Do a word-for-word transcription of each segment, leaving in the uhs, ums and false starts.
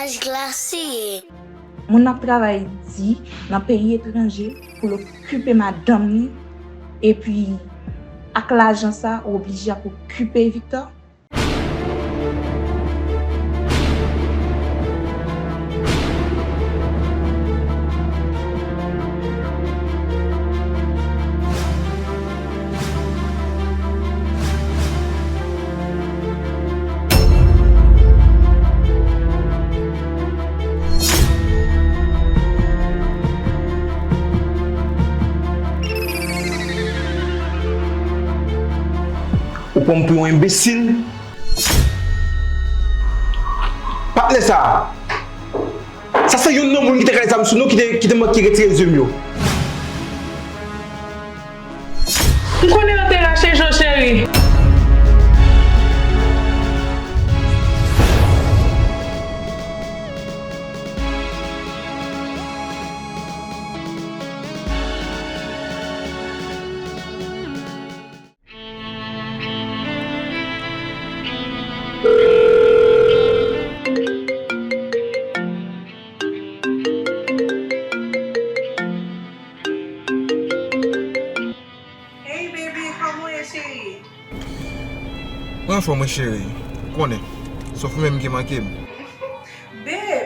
Glase. Moun ap travay di nan peyi etranje pou l okipe madanm li, epi ak lajan sa, ou oblije ap okipe Victor. Ou pran m pou yon enbesil? Patnè sa a, sa se youn nan moun ki te kale zam sou nou ki te, ki te manke retire zye m yo. M konnen yo te rache je w, cheri. Hey baby, kòman w ye, cheri? Mwen anfòm wi, cheri. Ou konnen, se ou menm ki manke m. Babe,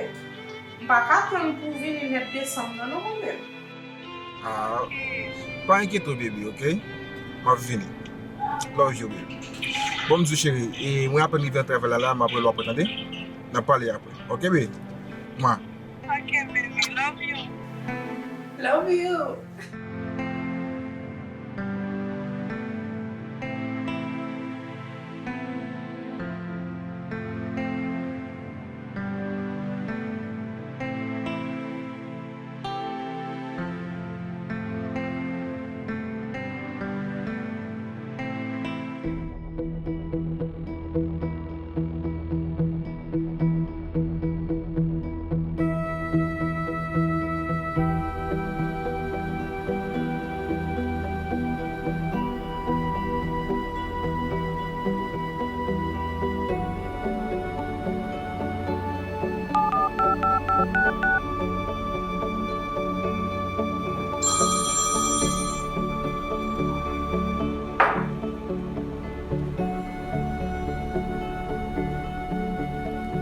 m pa ka tann pou w vini nèt desanm nan non, mwen menm. Ah, pa enkyete w, baby, ok? M ap vini. Love you, baby. Bon, m di w, cheri, e mwen apèn rive nan travay la, la, m ap rele w apre, tande? N ap pale apre, ok, baby? Mwa. Ok, baby, love you. Love you.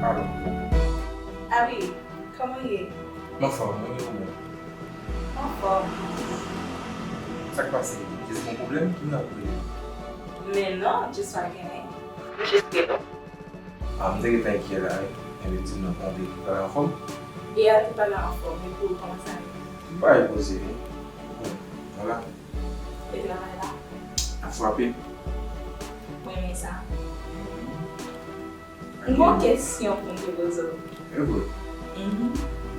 Alo. Ah wi, kòman w ye? M anfòm, mwen menm ou menm? M anfòm. Sa k pase? Jis gon pwoblèm? Ki moun ap rele? Men non, jis pa genyen. M jis rele w. Ah, m te gentan enkyè la wi. Enben, di m non, kòman w te pale anfòm? Yè a te pale anfòm, epi w kòman sa ye? M pa repoze wi. Ou konn, mwen la. E travay la? Ap frape. Mwen renmen sa. M gen yon kesyon pou m te poze w. E vre? Mhm.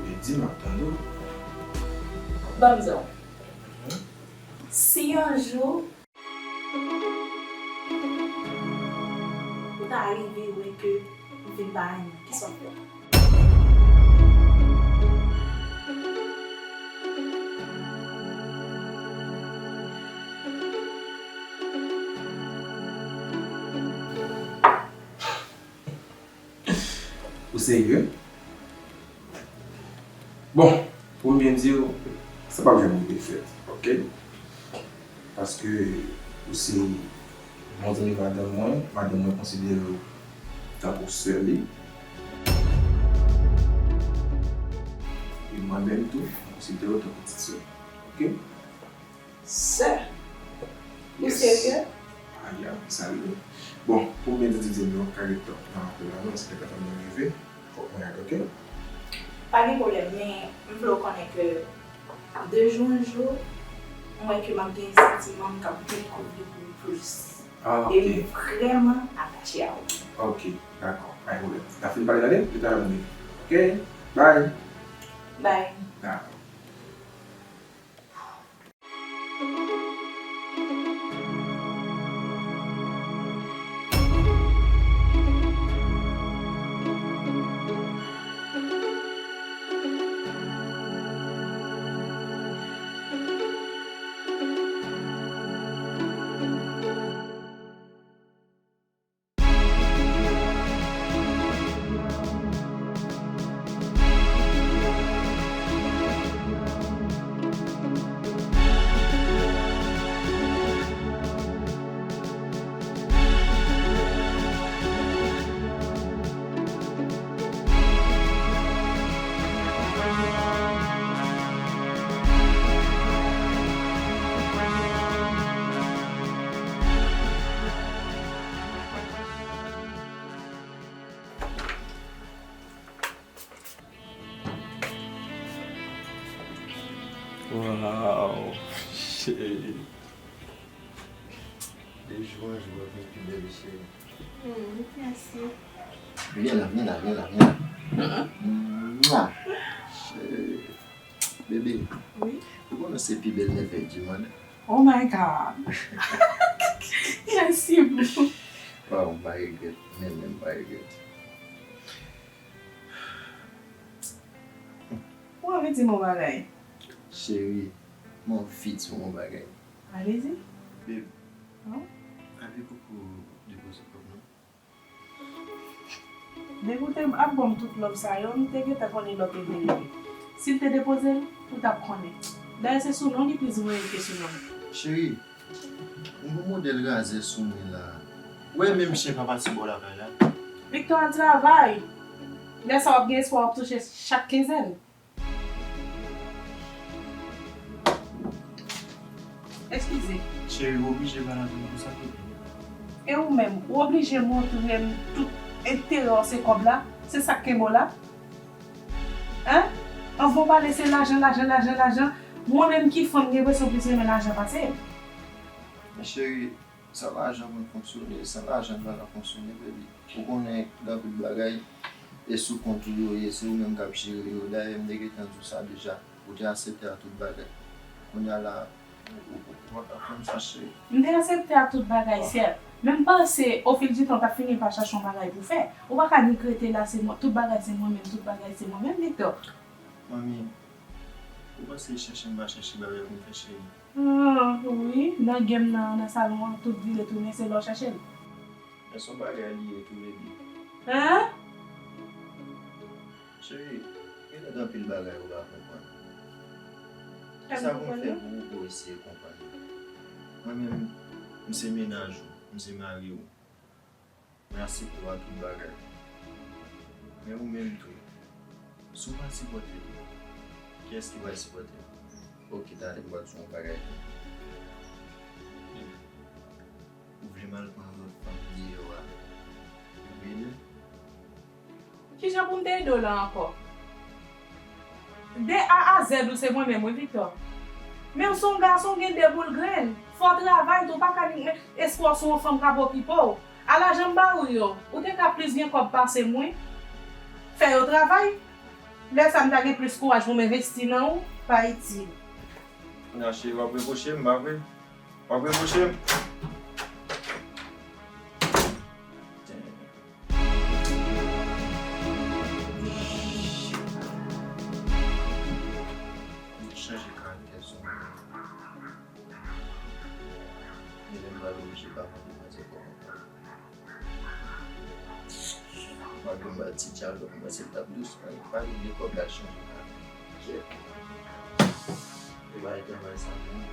Ebyen, di m, m ap tande w. Ban m di w. Mhm. Si yon jou ou ta rive wè ke m vin pa renmen w, kisa w fè? Ou serye? Bon, pou m byen di w, sa p ap janm rive fèt, ok? Paske ou se bon zanmi madanm mwen, madanm mwen konsidere w tankou sè li. E mwen menm tou, mwen konsidere w tankou pitit sè m, ok? Sè? Ou serye? Ah, yeah, sa li ye. Bon, pou m byen di, di, di, nou ka ret nan apèl la, non, se te ka fè mwen rive. Fòk mwen ale, ok? Pa gen pwoblèm, men m vle w konnen ke de jou an jou, m wè ke m ap gen santiman m k ap dekouvri w plis. Ah, ok. E m vrèman atache a ou. Ok, dakò, pa gen pwoblèm. N ap fin pale tande, toutalè mwen. Ok, bye. Bye. Dakò. Waw, cheri. De jou an jou, w ap vin pi bèl, cheri. Hmm, mèsi. Vin la, vin la, vin la, vin la. Mwa. Cheri. Bebe. Wi. Ou konnen se pi bèl nèfèy di mond. Oh my God. Mèsi bro. Waw, m pa regrèt. Menm, menm, m pa regrèt. Ou anvi di m yon bagay? Cheri, m anvi di w yon bagay. Ale di. Babe, pa bliye pou depoze kòb non. Depi w te ap ban m tout love sa yo, m te gentan konnen lè w te vini. Si l te depoze l, ou t ap konnen. Dayè, se sou non li plis voye l ke sou non m. Cheri, m gon modèl razè sou mwen la. Ou wè menm chen pa pase bò lakay la. Victor al travay. Lè sa w ap gen espwa w ap touche chak kenzèn. Eskize. Cheri, ou oblije pale avè m konsa tou. E ou menm, ou oblije montre m tout enterè w se kòb la? Se sa k kenbe w la? Hein? Anvan w pale se lajan, lajan, lajan, lajan. Mwen menm ki fanm, gen enpresyon plis renmen lajan pase. Men cheri, san lajan pou n fonksyone, san lajan n pa ka fonksyone, baby. Ou konnen gen anpil bagay, e sou kont ou yo ye, se ou menm k ap jere yo. Dayè, m te gentan di w sa deja. Ou te aksepte ak tout bagay. Kounye a la, ou, ou, ou pa ka fè m sa, cheri. M te aksepte ak tout bagay, sèt. Men m panse, ofil di tan, w t ap fini pa chache yon bagay pou fè. Ou pa ka nik rete la, se mwen, tout bagay se mwen menm, tout bagay se mwen menm, Victor. Manmi, ou panse chèche m pa chèche bagay pou m fè, cheri? Ah, wi, nan game nan, nan salon an, tout vire tounen, se la w chèche l. Men se yon bagay li ye tou, baby. Hein? Cheri, genlè gen anpil bagay ou pa konprann. Kisa pou m fè pou ou, pou w eseye konprann? Mwen menm, m se mennaj ou, m se mari w. Mwen aksepte w ak tout bagay. Men ou menm tou, si w pa sipòte m, kiyès ki pral sipòte m? Oke, talè m pral di w yon bagay tou. Ou vle m al pran lòt fanm deyò a pou m ede l? Kijan pou m te ede w la ankò? De A a Z ou se mwen menm wi, Victor. Men w se yon gason, w gen de boul grenn. Fò w travay tou, w pa ka nik met espwa w sou yon fanm k ap okipe w. A lajan m ba ou yo, ou te ka plis gen kòb pase m wi. Fè yo travay. Lè sa a m ta gen plis kouraj pou m envesti nan ou, pa itil. Kounya cheri, w ap repwoche m, pa vre? W ap repwoche m? Chanje karaktè sou mwen. Genlè m pral oblije pa mande manzè kòb ankò. M ap vin ba ti djab, m panse l t ap dous, men pa gen de kòb la chanje la. Kèt. Yo bay travay sa non.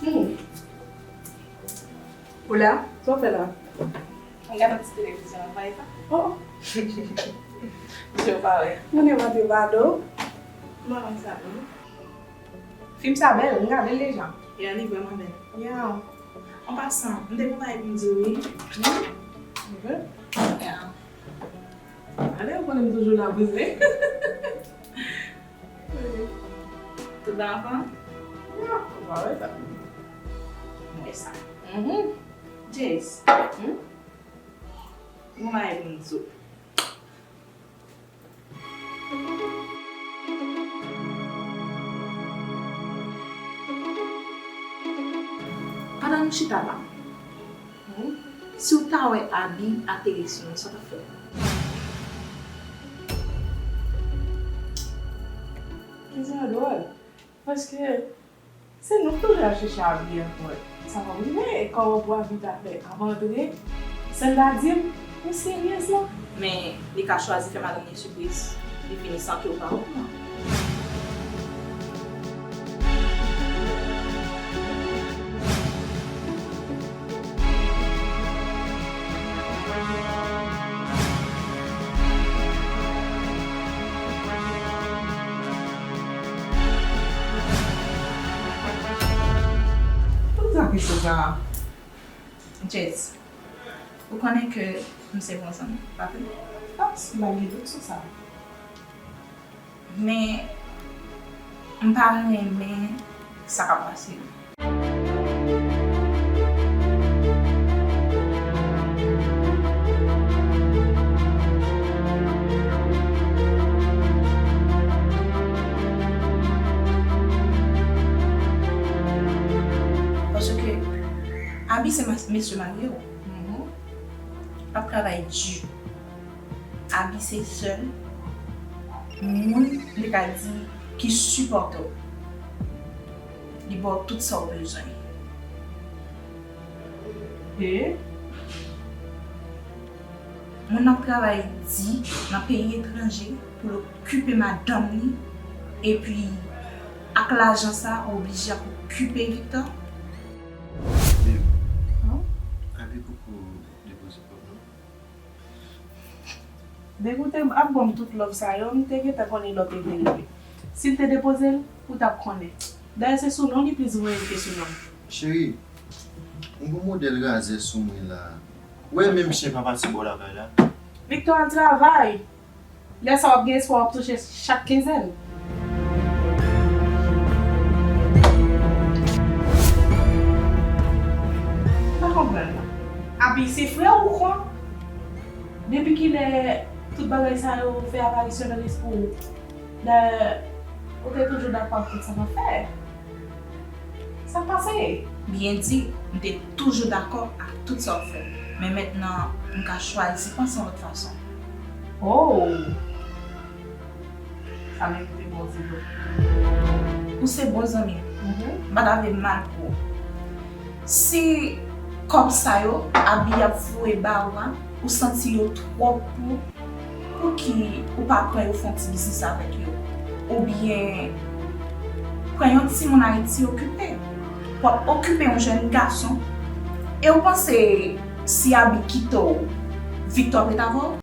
Hmm. Hola, sa w fè la? Mwen gade yon ti televizyon an, pa e sa? Oh! Je w pa wè. Mwen evante pado. Mwen wè sa tou. Fim sa bèl, m gade l deja. Ya, li vrèman bèl. Ya. An pasan, m te gon bagay pou m di w wi. Hmm? Ok. Ya. Ale, ou konnen m toujou la pou se. Tout anfan? Ya, ou pa wè sa. M wè sa. Mhm. Jess. Hmm? Mwen mayi pou m di w. Pandan nou chita la, hmm, si w ta wè Abi ateri sou nou, sa w t ap fè? Kesyon an dwòl. Paske se nou k toujou ap chèche Abi ankò. Sa p ap rive, e kòman pou Abi ta fè ap antre san l pa di m? Ou seryez la? Men, li ka chwazi fè madanm li sipriz. Li vini san ke ou pa okouran. Jess, ou konnen ke m se bon zanmi, pa vre? Fòk m pa gen dout sou sa. Men, m pa renmen sa k ap pase yo. Paske Abi se mas-, mesye marye w. Mhm. L ap travay di. Abi se sèl moun m te ka di ki sipòte w. Li ba w tout sa w bezwen. E? Moun nan ap travay di nan peyi etranje pou l okipe madanm li, epi ak lajan sa, ou oblije ap okipe Victor. Babe, Abi poko depoze kòb non. Depi w te ap ban m tout love sa yo, m te gentan konnen lè w te vle rive. Si l te depoze l, ou t ap konnen. Dayè se sou non li plis voye l ke sou non m. Cheri, m gon modèl razè sou mwen la. Ou wè menm chen pa pati bò lakay la. Victor al travay. Lè sa w ap gen espwa w ap touche chak kenzèn. M pa konprann non. Abi se frè w ou kwè? Depi kilè tout bagay sa yo fè aparisyon nan lespri w? Dayè, ou te toujou dakò ak tout sa m ap fè. Sa k pase? Byen di, m te toujou dakò ak tout sa w fè. Men mentnan, m ka chwazi panse yon lòt fason. Oh! Sa merite bon ti dlo. Ou se bon zanmi m. Mhm. M pa ta vle mal pou ou. Si kòb sa yo, Abi ap voye ba ou a, ou santi yo twòp pou, pouki ou pa pran yo fè yon ti biznis avèk yo? Oubyen pran yon timoun Ayiti okipe. W ap okipe yon jèn gason. E ou panse si Abi kite w, Victor ap ret avè w?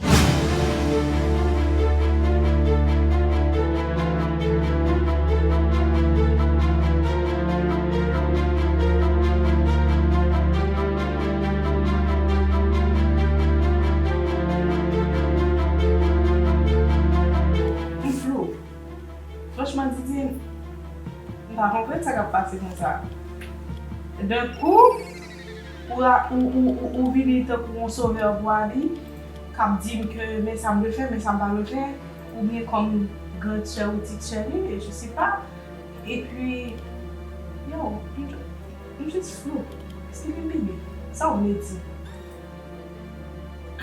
M flou. Franchman, Didi, m pa konprann sa k ap pase konsa. D'un coup, ou, ou, ou, ou, ou vini tankou yon sovè pou Abi, k ap di m ke men sa m dwe fè, men sa m pa dwe fè, oubyen kòm grand sè ou ti sè li, je sais pas. Epi, yo, m, m jis flou. Esplike m bebe. Sa w vle di?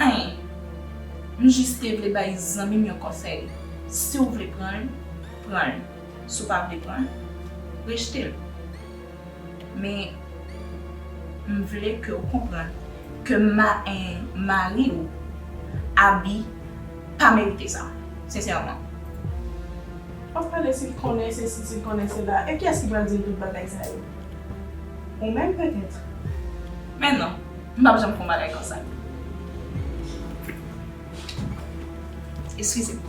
Anyen. M jis te vle bay zanmi m yon konsèy. Si w vle pran l, pran l. Si w pa vle pran l, rejte l. Men, m vle ke w konprann ke ma-, en, mari w, Abi, pa merite sa, sensèman. W ap pale si l konnen sesi, si l konnen sela. E kiyès ki pral di l tout bagay sa yo? Ou menm, petèt? Men non, m p ap janm fè yon bagay konsa. Eskize m.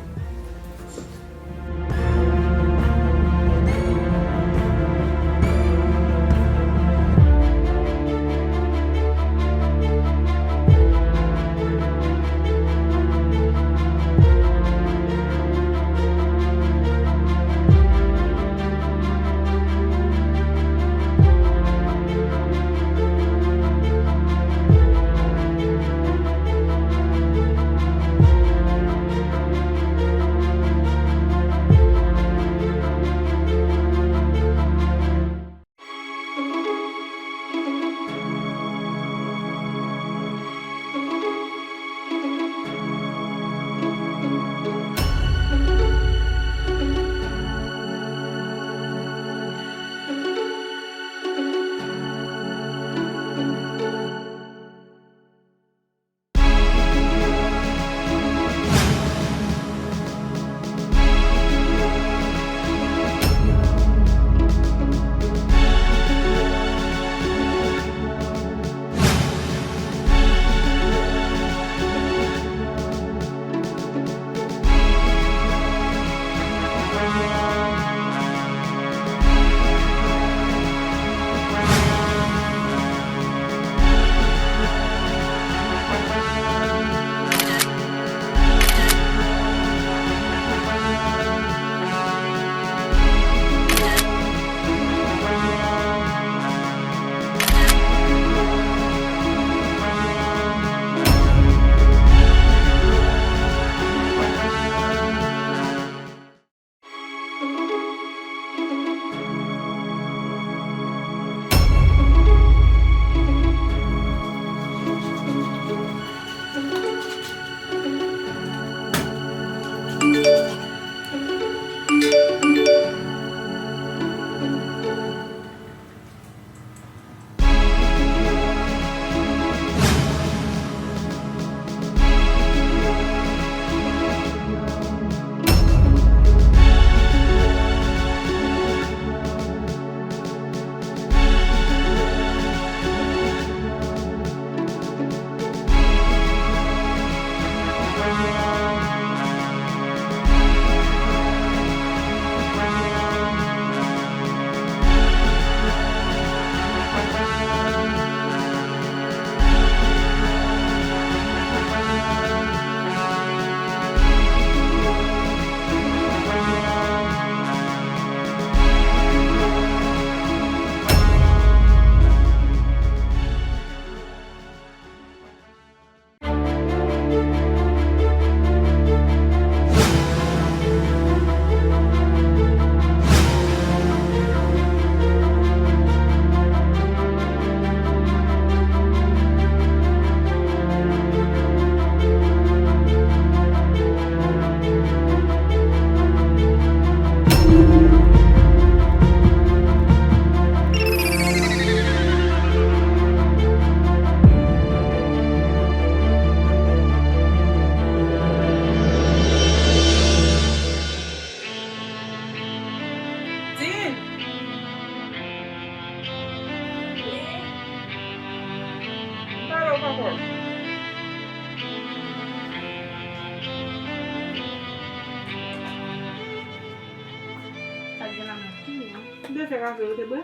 Ou te fè kafe, ou te bwè?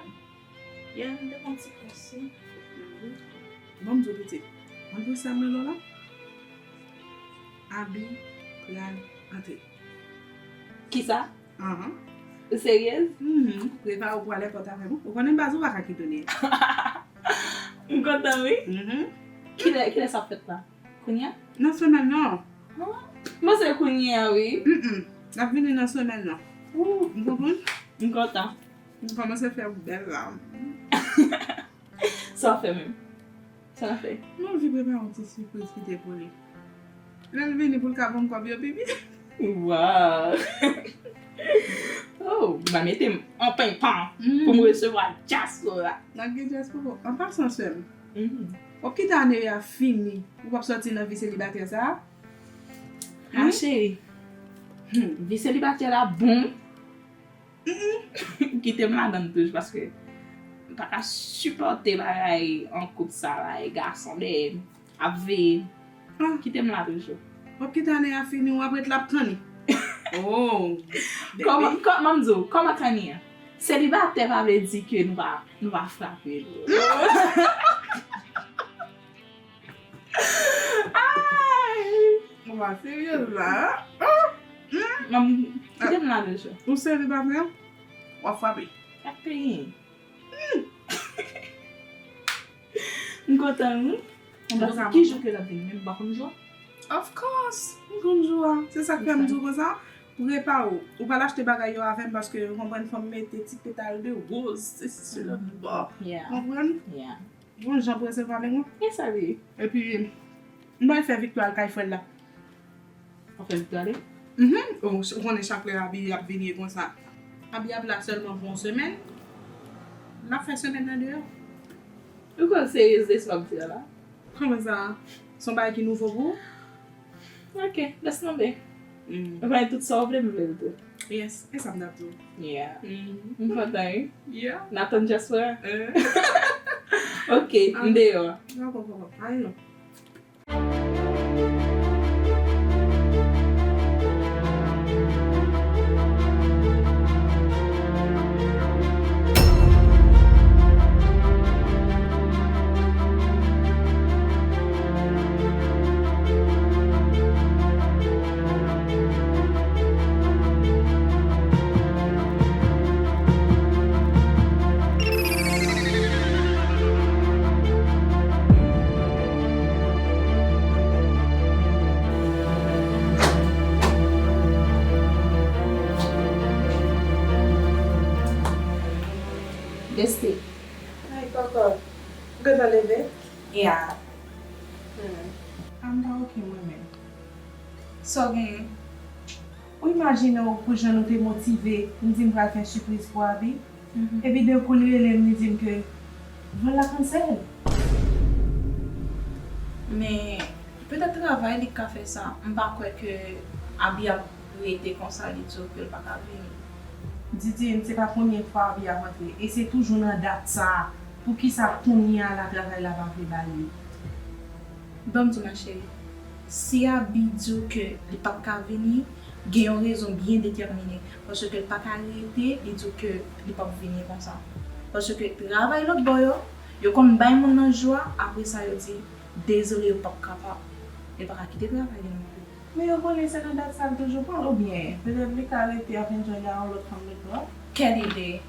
Yeah, m te pran ti kòs wi. Mhm. Bon, m di w pitit, mwen pou sa m rele w la. Abi pral antre. Kisa? Ahan. Ou seryez? Mhm. Prepare w pou al lèkòl avè m. Ou konnen baz ou pa ka kite w li. M kontan wi. Mhm. Kilè, kilè sa ap fèt la? Kounye a? Nan semèn nan. Ah, mwen se kounye a wi. Mm-mm. L ap vini nan semèn nan. Ou konprann? M kontan. M kòmanse fè bèl la. Sa w fè menm? Sa w fè? Mwen anvi prepare yon ti sipriz kite pou li. Lè l vini pou l ka ban m kòb yo pipi. Wow! Oh, m a mete m an penpan pou m resevwa dyaspora. N ap gen dyaspora. An pasan, sè m, w ap kite ane a fini, ou p ap sòti nan vi selibatè sa a? Ah, cheri. Hmm. Vi selibatè la bon. Kite m ladan l toujou, paske m pa ka sipòte bagay an koup sa, bagay gason dèyè m ap veye m. Ah. Kite m la toujou. W ap kite ane a fini, w ap ret la ap kanni. Oh, kòman, kòman m di w, kòman kanni an? Selibatè pa vle di ke nou pa, nou pa frape nou. Ay! Ou pa seryez la, hein? Manm, kite m la toujou. Ou selibatè? W ap frape. Ak peyi. M kontan wi. Ki jou ke l ap vini menm, ou pa konn jou a? Of course, m konn jou a. Se sa k fè m di w konsa. Prepare w. Ou pral achte bagay yo avè m paske ou konprann fò m mete ti petal de woz, sesi sela, bò. Yeah. Konprann? Yeah. Bon jan pou resevwa nèg lan. Yes, Abi. Epi, m pral fè Victor al kay frè l la. Ou fè Victor ale? Mhm. Ou, ou konnen chak lè Abi ap vini e konsa. Abi ap la sèlman pou yon semèn. L ap fè semèn nan deyò. Ou kwè w seryez de sa w ap di a la? Kòman sa? Se yon bagay ki nouvo pou ou? Ok, lès m tonbe. Mm. Mwen tout sa w vle, m vle l tou. Yes, e sa m t ap di w. Yeah. Mm. M kontan wi. Yeah. N a tann dyaspora. Eh. Ok, m deyò. Dakò, dakò. Ale non. Besti. Ay, kòkò. Ou gentan leve? Ya. Hmm. Ah, m pa oke mwen menm. Sa w genyen? Ou imajine w pou jan nou te motive, m di m pral fè sipriz pou Abi. Mhm. Epi de kou li rele m, li di m ke van la cancel. Men, petèt travay li ka fè sa. M pa kwè ke Abi ap rete konsa, li di w ke l pa ka vini. Didine, se pa premye fwa Abi ap antre, e se toujou nan dat sa a. Poukisa kounye a la travay la pa vle ba li? Ban m di w, ma chérie, si Abi di w ke li p ap ka vini, gen yon rezon byen detèmine. Paske l pa ka rete, li di w ke li p ap vini konsa. Paske travay lòt bò yo, yo konn bay moun nan jou a, apre sa yo di, dezole, yo p ap kapab. Li pa ka kite travay li non plis. Men yo konnen se nan dat sa l toujou pran l, oubyen petèt li ka rete ap enjoy a yon lòt fanm lòt bò. Quelle idée!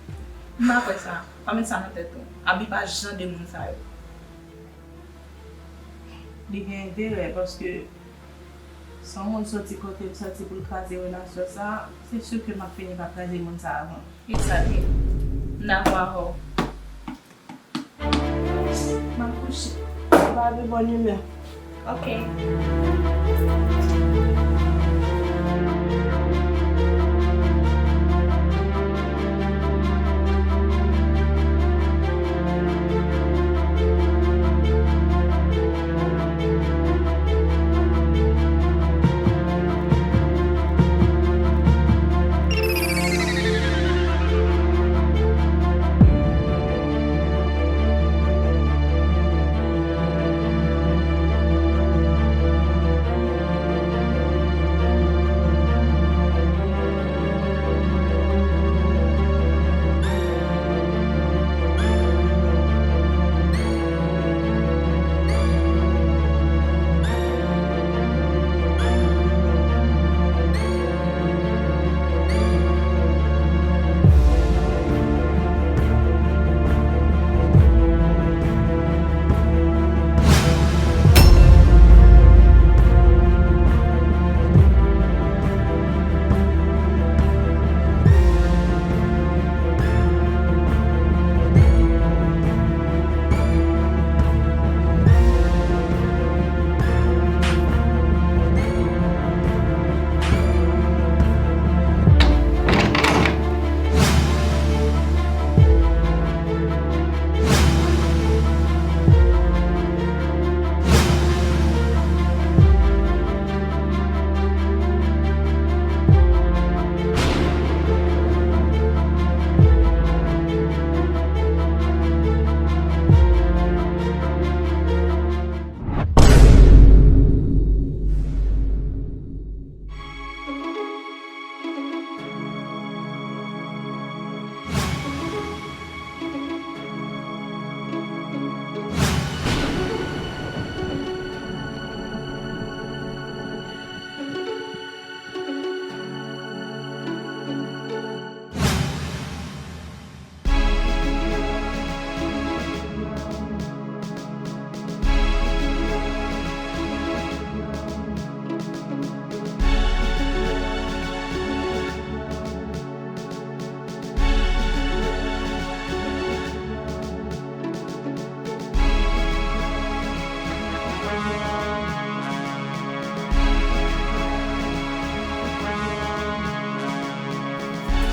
M pa kwè sa. Pa met sa nan tèt ou. Abi pa jan de moun sa yo. Li gen enterè, paske si yon moun soti kote l soti pou l kraze relasyon sa, se si ke m ap fini pa kraze moun sa avan. E sa l ye. M dakò avè w. M ap kouche. Pa de bòn imè. Ok.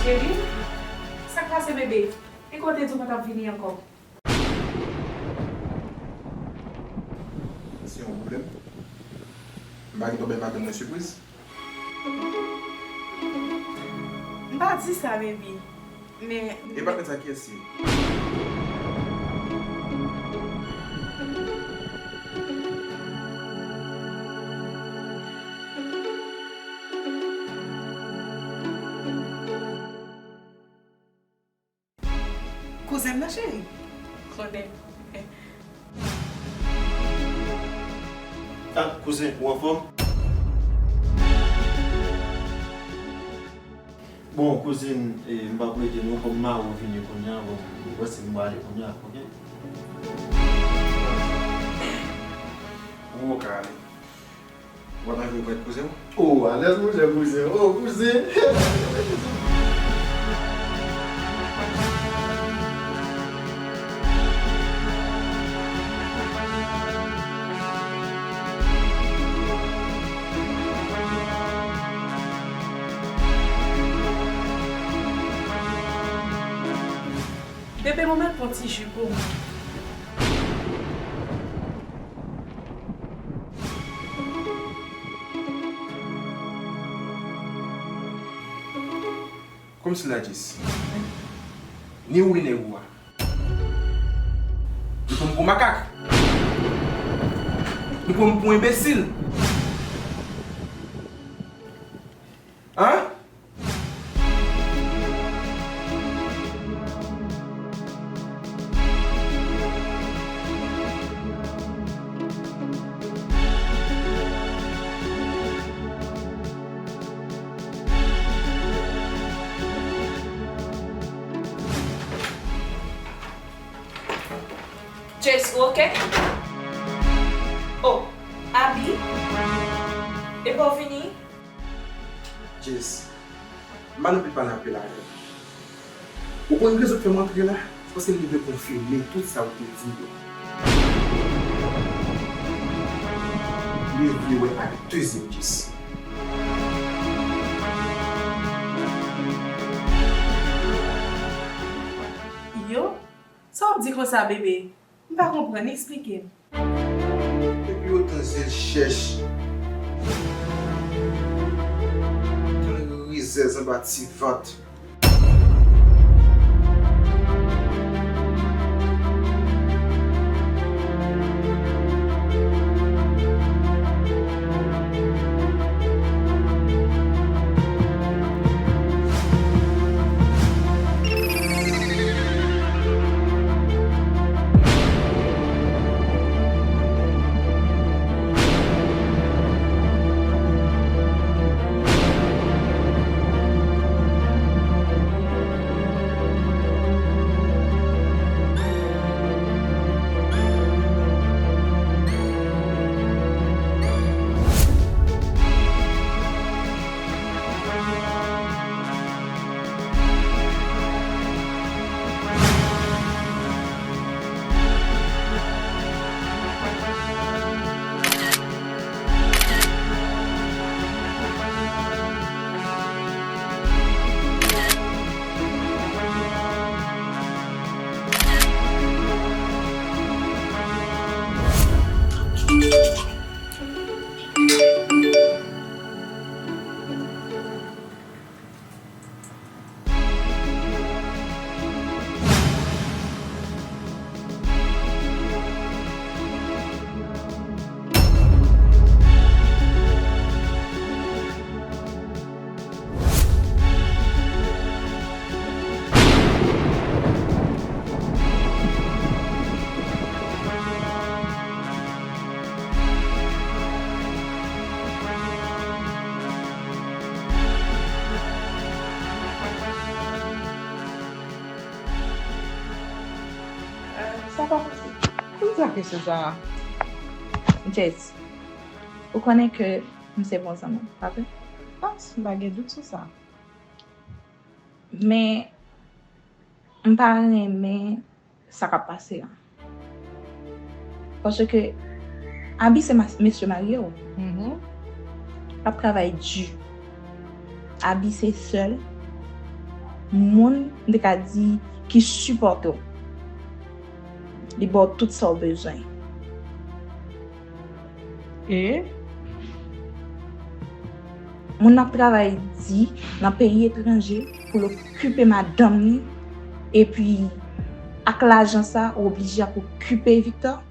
Cheri, sa k pase bebe? Piga w te di w pa t ap vini ankò. Se yon pwoblèm. M pa gentan bay madanm mwen sipriz. M pa di sa, baby. Men. E pa konn sa kiyès li ye. Kouzen m nan, cheri. Konnen. Ah, kouzen, ou anfòm? Bon, kouzin, eh, m p ap rete non, kòm mari w vini kounye a, bon, m panse m prale kounye a, oke? Ou ka ale. W ap envite kouzen w? Oh, alèz monchè kouzen. Oh, kouzen. Bebe, mwen mèt pran ti ji pou mwen. Kòmsi la, Jess? Ni ou ni nèg ou a. Nou pran m pou makak. Nou pran m pou enbesil. Hein? Jess, ou oke? Oh, Abi? Epa w vini? Jess, m pa nan anpil pale anpil avè w. Ou konn rezon k fè m antre la? Se paske m te vle konfime tout sa ou te di m yo. M te vle wè ak de zye m, Jess. Yo? Sa w ap di konsa, bebe? M pa konprann, eksplike m. Depi otan zye l chèch. Tann rizèz anba ti vant. Sa pa posib. Poukisa kesyon sa a? Jess, ou konnen ke m se bon zanmi w, pa vre? Ah, m pa gen dout sou sa. Men, m pa renmen sa k ap pase a. Paske Abi se mas-, mesye marye w. L ap travay di. Abi se sèl Moun, m te ka di, ki sipòte w. Li ba w tout sa w bezwen. E? Moun n ap travay di nan peyi etranje pou l okipe madanm li, epi ak lajan sa, ou oblije ap okipe Victor.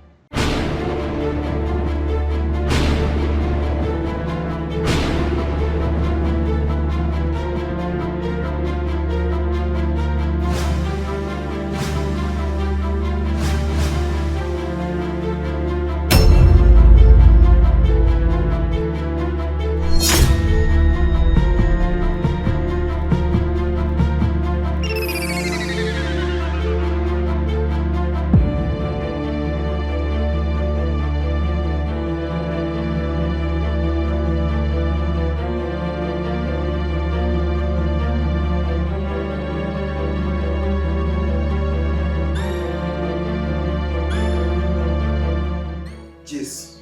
Jess,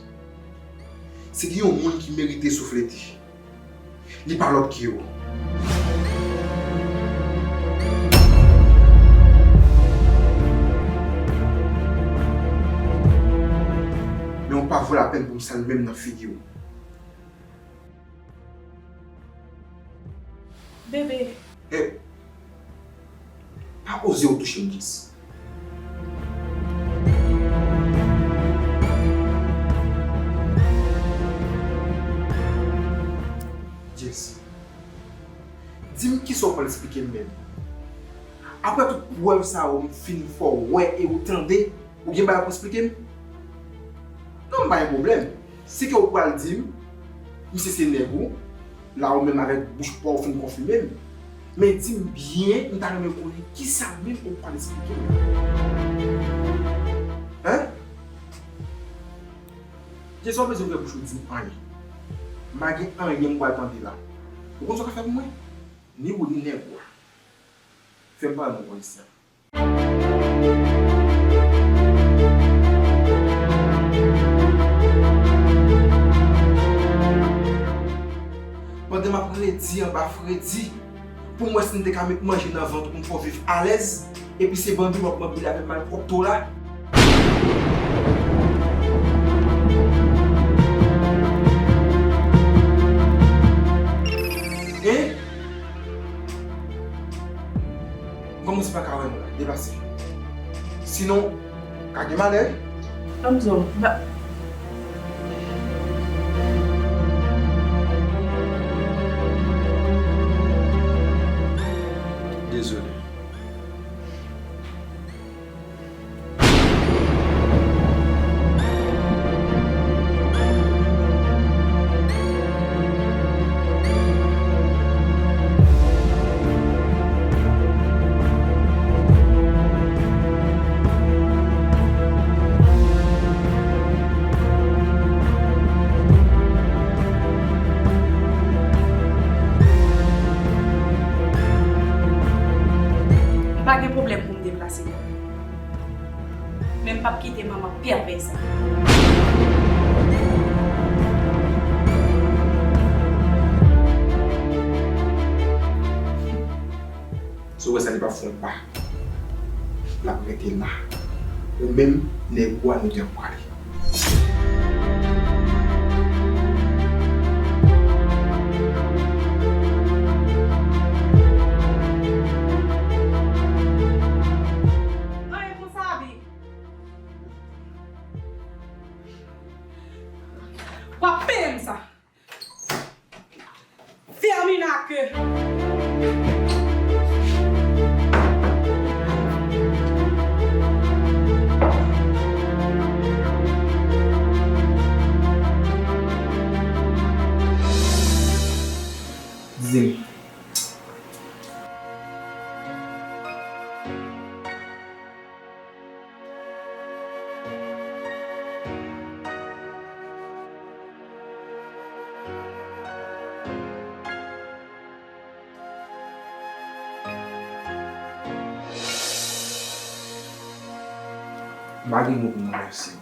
si gen yon moun ki merite souflete, li pa lòt ke ou. Men ou pa vo lapenn pou m sal menm nan figi w. Bebe. Hey! Pa oze w touche m, Jess. Jess, di m kisa w pral esplike m menm? Apre tout prèv sa yo m fin fè w wè e ou tande, ou gen bagay pou esplike m? Non, m pa gen pwoblèm. Si ke ou pral di m, misye se nèg ou, la ou menm avèk bouch pa w fin konfime m. Men di m byen, m ta renmen konnen kisa menm ou pral esplike m. Hein? Jess, ou pa bezwen ouvè bouch ou di m anyen. M pa gen anyen m pral tande la. Ou konn sa w ka fè pou mwen? Ni ou ni nèg ou a. Fè m pale nan kondisyon. Pandan m ap redi anba fredi, pou m wè si m te ka met manje nan vant ou pou m fè w viv alèz, epi se banbile w ap banbile avèk malpwòpte w la. Hein? M kòmanse pa ka wè nou la. Deplase. Sinon, ka gen malè. Ann zòm, ba. Dezole. M pa gen pwoblèm pou m deplase. Men m p ap kite manman pèvè sa. Si w wè sa, li p ap fè yon pa. L ap rete la. Ou menm, nèg ou a, nou te ap prale. Anyen konsa, Abi. W ap peye m sa. Fèmina ke. Di m. M pa gen mo pou m remèsye w.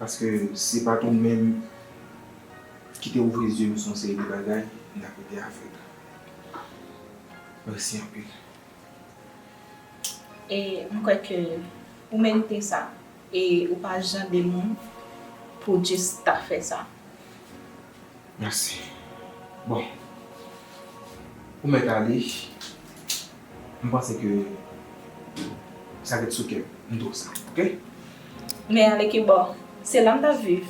Paske si se pa t ou menm ki te ouvri zye m sou yon seri de bagay, m t ap rete avèg. Mèsi anpil. E m kwè ke ou merite sa. E ou pa jan de moun pou w jis ta fè sa. Mèsi. Bon. Ou mèt ale. M panse ke sa ret sou kè m. M di w sa, oke? Men ale ki bò? Se la m t ap viv.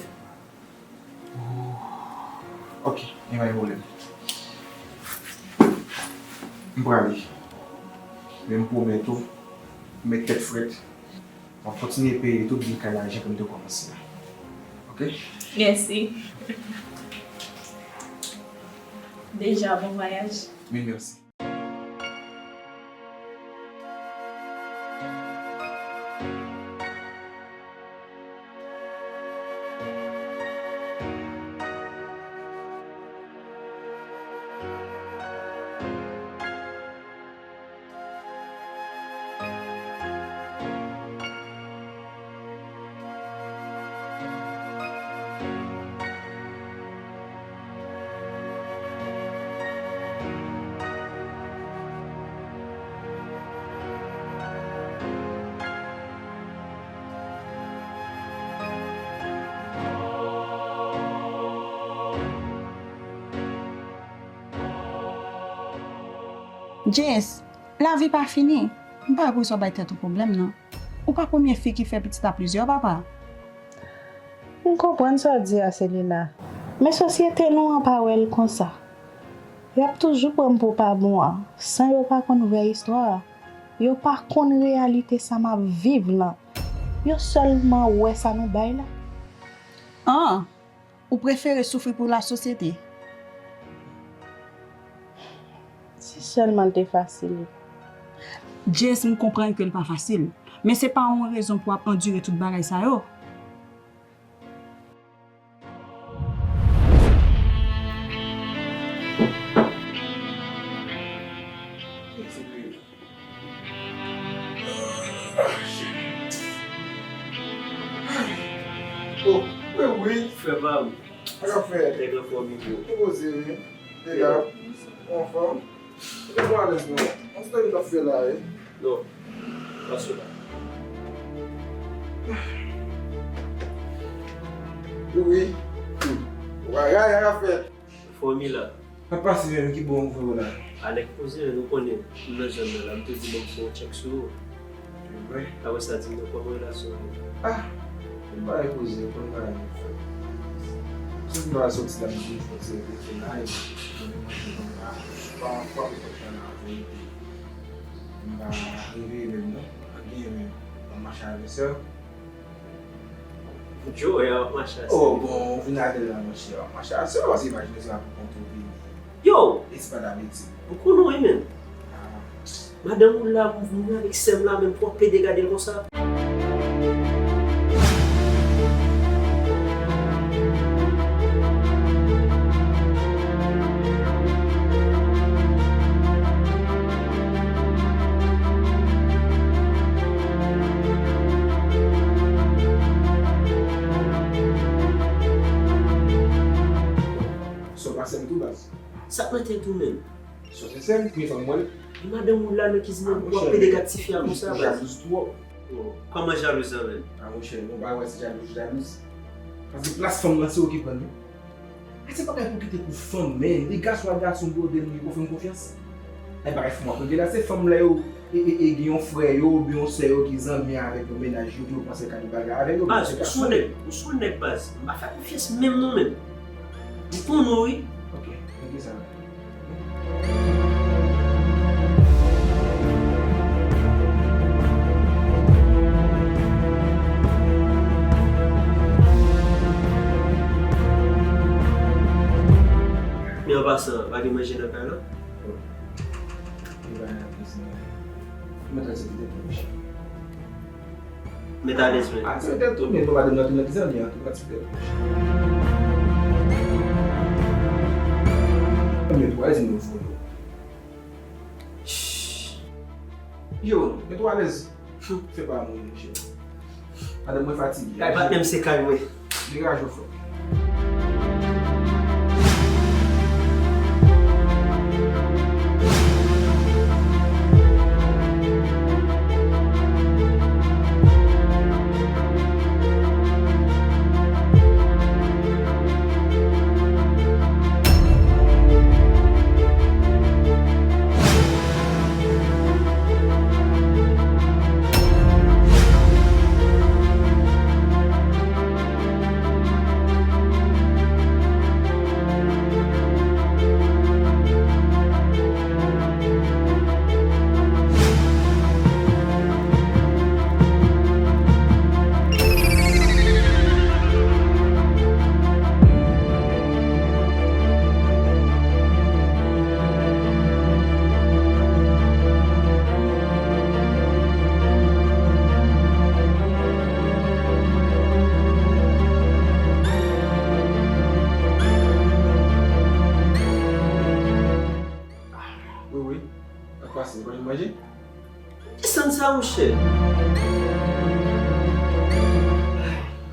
Ok, gen pa gen pwoblèm. M prale. Men m pwomèt ou, ou met tèt frèt. M ap kontinye peye tout bil kay la jan ke m te kòmanse a. Oke? Mèsi. Deja, bon vwayaj. Mil mèsi. Jess, lavi pa fini. M pa wè poukisa w bay tèt ou pwoblèm, non. Ou pa premye fi ki fè pitit a plizyè papa. M konprann sa w di a, Selena. Men sosyete nou an pa wè l konsa. Y ap toujou pran m pou pa bon an, san yo pa konn vrè istwa a. Yo pa konn reyalite sa m ap viv lan. Yo sèlman wè sa nou bay la. An, ou prefere soufri pou lasosyete? Si sèlman l te fasil. Jess, m konprann ke l pa fasil, men se pa yon rezon pou w ap andire tout bagay sa yo. Oh, wi, wi. Frè pa m. Sa k ap fèt? Nèg anfòm wi, bro. Ou poze wi. Nèg la, ou anfòm? Ou te bon alèz non. Yon story n ap fè la wi. Non. Pa sou la. Wi. Hmm. Bagay sa k ap fèt. Anfòm wi la. Sa k pase menm, ki bò ou voye w la? Alèk poze, men ou konnen, m nan zòn nan la, m te di bon m fè yon tchèk sou ou. Se vre? Apre sa, di m nan kòman relasyon an ye? Ah! M pa repoze, ou konn bagay yo fè. Si m pa soti la, m di fòk se rete la, epi mwen menm mwen se konn pa, pa, pa fè fòk nan laverite. M pa reveye menm non, pa genyen menm. M ap mache avè sè. Joe, w ap mache a sè. Oh, bon, ou vin avè l la, monchè, w ap mache a sè, paske imajine se pa pou kont ou vini. Yo! E se pa dabitid. Ou konnen wi menm. Ah. Madanm ou la, m vini avèk sè m la, menm pou w ap pede gade l konsa. Sa w pa sè m tou, baz. Sa k nan tèt ou menm? Sa w se sè m, premye fwa m wè l. E madanm ou la nan kizin nan, w ap pede gad tifi a konsa, baz. Jalouz twòp. Oh, kòman jalouz la menm? Ah, monchè, bon, pa wè se jalouz, jalouz. Paske plas fanm nan, se ou ki pran l, wi. Ay, se bagay pou kite pou fanm, men. Li gason ak gason, brother, nou, li pou fè m konfyans. Ay, bagay fanm ap regle la, se fanm lè yo, e, e, e, gen yon frè yo, oubyen yon sè yo ki zanmi avèk yon mennaj yo, ki yo panse ka di bagay avèk yo, baz, ou se yon nèg, ou se yon nèg, baz. M pa fè konfyans menm non, menm. M konnen w, wi. Ok, ok, sa va. Men an pasan, pa gen manje nan kay la? Mèt alèz, men. Mèt alèz, men. Ah, se tèt tou, men bon, madanm nan tou nan kizin an, li an tou pati tèt. Mèt alèz, men, fò yo. Yo, mèt alèz. Fè pa mouri, monchè. Madanm mwen fatige. Kay patnè m se kay mwen. Degaje w, frè. Monchè.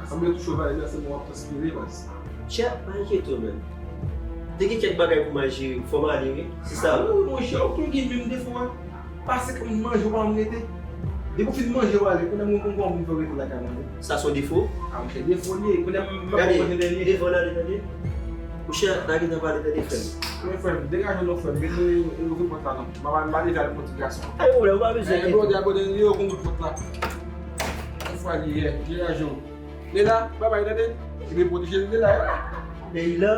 Sanble tou chofè la se mwen w ap transpire, baz. Chè, pa enkyete w menm. Te gen kèk bagay pou m al jere, fò m ale, wi. Se sa. Ah, wi, monchè, ou konn gen menm defo a. Pase kòm manje, ou pa janm rete. Depi w fin manje, w ale. Kounye a m konn kòman pou m fè w rete lakay mwen. Sa se yon defo? Ah, monchè, defo li ye. Kounye a m ap manje dènye. Gade, devan n ale, tande. Monchè, n a gentan pale, tande, frè m. Wi, frè m, degaje w non, frè m. Mete w ouvri pòt la non. M pa, m pa leve avèk yon ti gason. Pa gen pwoblèm, ou pa bezwen enkyete w. Gade, gade, gade, yo konn ouvri pòt la. Yon fwa li ye, degaje w. Leila, babay, tande. Ebyen, pwoteje Leila, wi. Leila.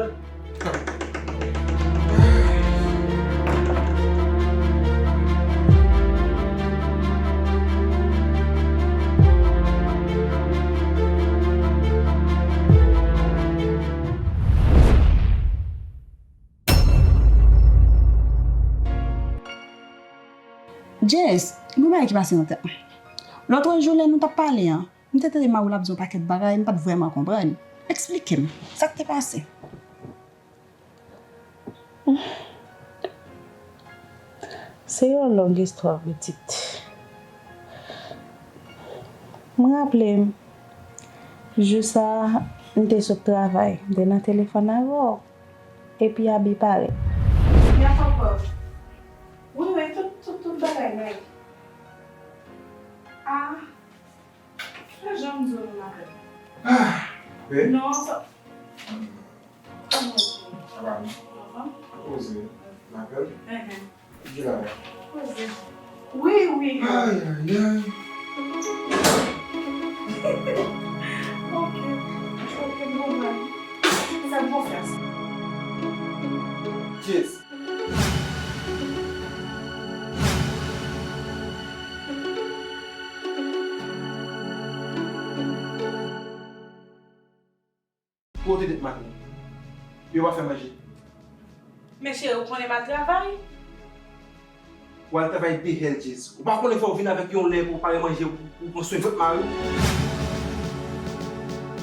Jess, gon bagay ki pase nan tèt mwen. Lòt jou lè nou t ap pale an, m te tande mari w ap di yon pakèt bagay, m pa t vrèman konprann. Eksplike m, sa k te pase? Se yon long istwa, pitit. M raple m, jou sa a, m te sot travay, m te nan telefòn avè w, epi Abi parèt. Wi, wi, tout, tout, tout bagay nèt. Ah. Sa jan m di w nan apèl? Ah, bèl. Non, sa. Kòman w ye? Sa va, non? Anhan. Poze. Nan apèl? Enhen. Ki la? Poze. Wi, wi. Ay, ay, ay. Ok. Ok, bon, bye. Fè m konfyans. Yes. Kote tèt maten? Yo pa fè manje. Men cheri, ou konnen m al travay. Ou al travay de hèl, Jess. Ou pa konnen fò w vin avèk yon lè pou w pare manje, pou, pou w pran swen vant mari w?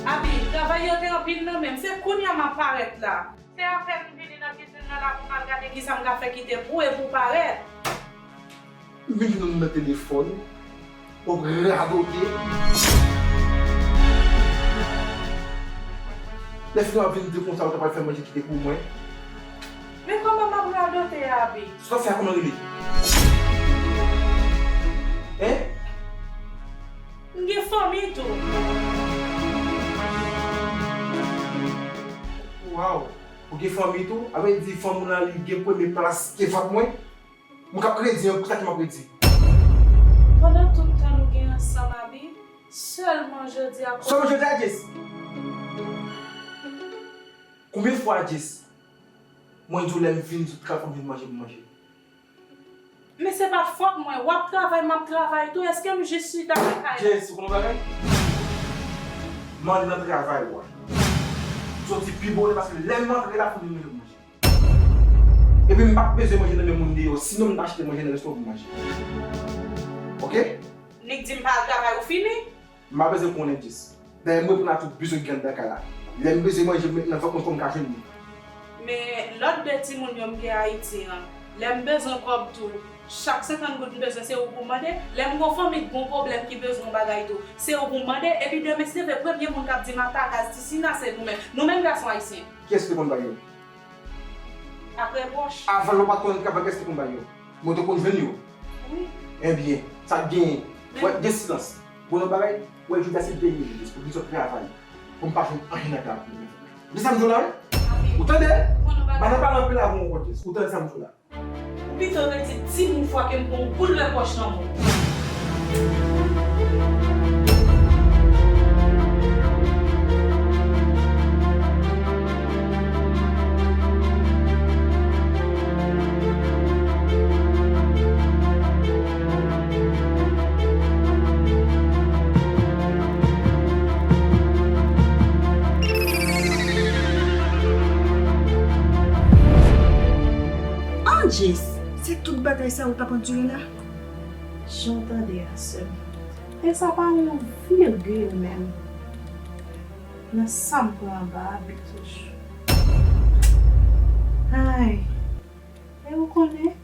Abi, travay yo te anpil nan men m. Se kounye a m ap parèt la. Se apèn m vini nan kizin nan la pou m al gade kisa m ka fè ki te bouye pou parèt. M vin jwenn ou nan telefòn, w ap radote. Lè fini w ap vin di konsa ou ta pral fè manje ki te pou mwen. Men kòman m ap radote, Abi? Sa w ap fè a kòman rele? Hein? M gen fanmi tou. Waw! Ou gen fanmi tou? A vle di fanm ou la li gen premye plas ke vant mwen? Mwen k ap redi an, pou sa ke m ap redi. Pandan tout tan nou gen ansanm, Abi, sèlman jodi a. Sèlman jodi a, Jess? Konbyen fwa, Jess, mwen di w lè m vin sot travay fò m vin manje pou manje? Men se pa fòt mwen. W ap travay, m ap travay tou. Èske m jis chita nan kay la? Jess, ou konn yon bagay? M ann nan travay ou a. M soti pi bonè paske lè m antre la, fò m vin manje pou manje. Epi m p ap bezwen manje nan men moun deyò. Sinon, m ta achte manje nan restoran pou m manje. Oke? Nik di m pa al travay, ou fini? M pa bezwen konnen, Jess. Dayè, m reponn a tout bezwen ki gen anndan kay la. Lè m bezwen manje, m met nan vant mwen fò m ka jwenn li. Men lòt de timoun yo m gen Ayiti an, lè m bezwen kòb tou, chak senkant goud m bezwen, se ou pou m mande. Lè m gon fanmi k gon pwoblèm ki bezwen yon bagay tou, se ou pou m mande. Epi demen, si Dye vle, premye moun k ap di m ap ta gaz Tisina, se nou menm. Nou menm gason ayisyen. Kiyès ki te konn bay yo? Ak repwòch. Avan lè w pa t konn travay, kiyès ki te konn bay yo? Men w te konn jwenn yo? Wi. Ebyen, sa k genyen? Wè, gen silans. Bon, yon bagay, wè, jodi a se dènye jou, Jess, pou ki sot travay. Pou m pa jwenn anyen nan kay la pou mwen. Tande sa m di w la, wi? Ou tande? Ba nan pale anpil avè w ankò, Jess. Ou tande sa m di w la? Ou pito redi di mil fwa ke m gon boul repwòch nan men w. An Jess, se tout bagay sa ou t ap andire la? Jan w tande a, sè m. E sa pa yon virgil menm nan sa m pran anba a, Abi, toujou. Ay, e ou konnen,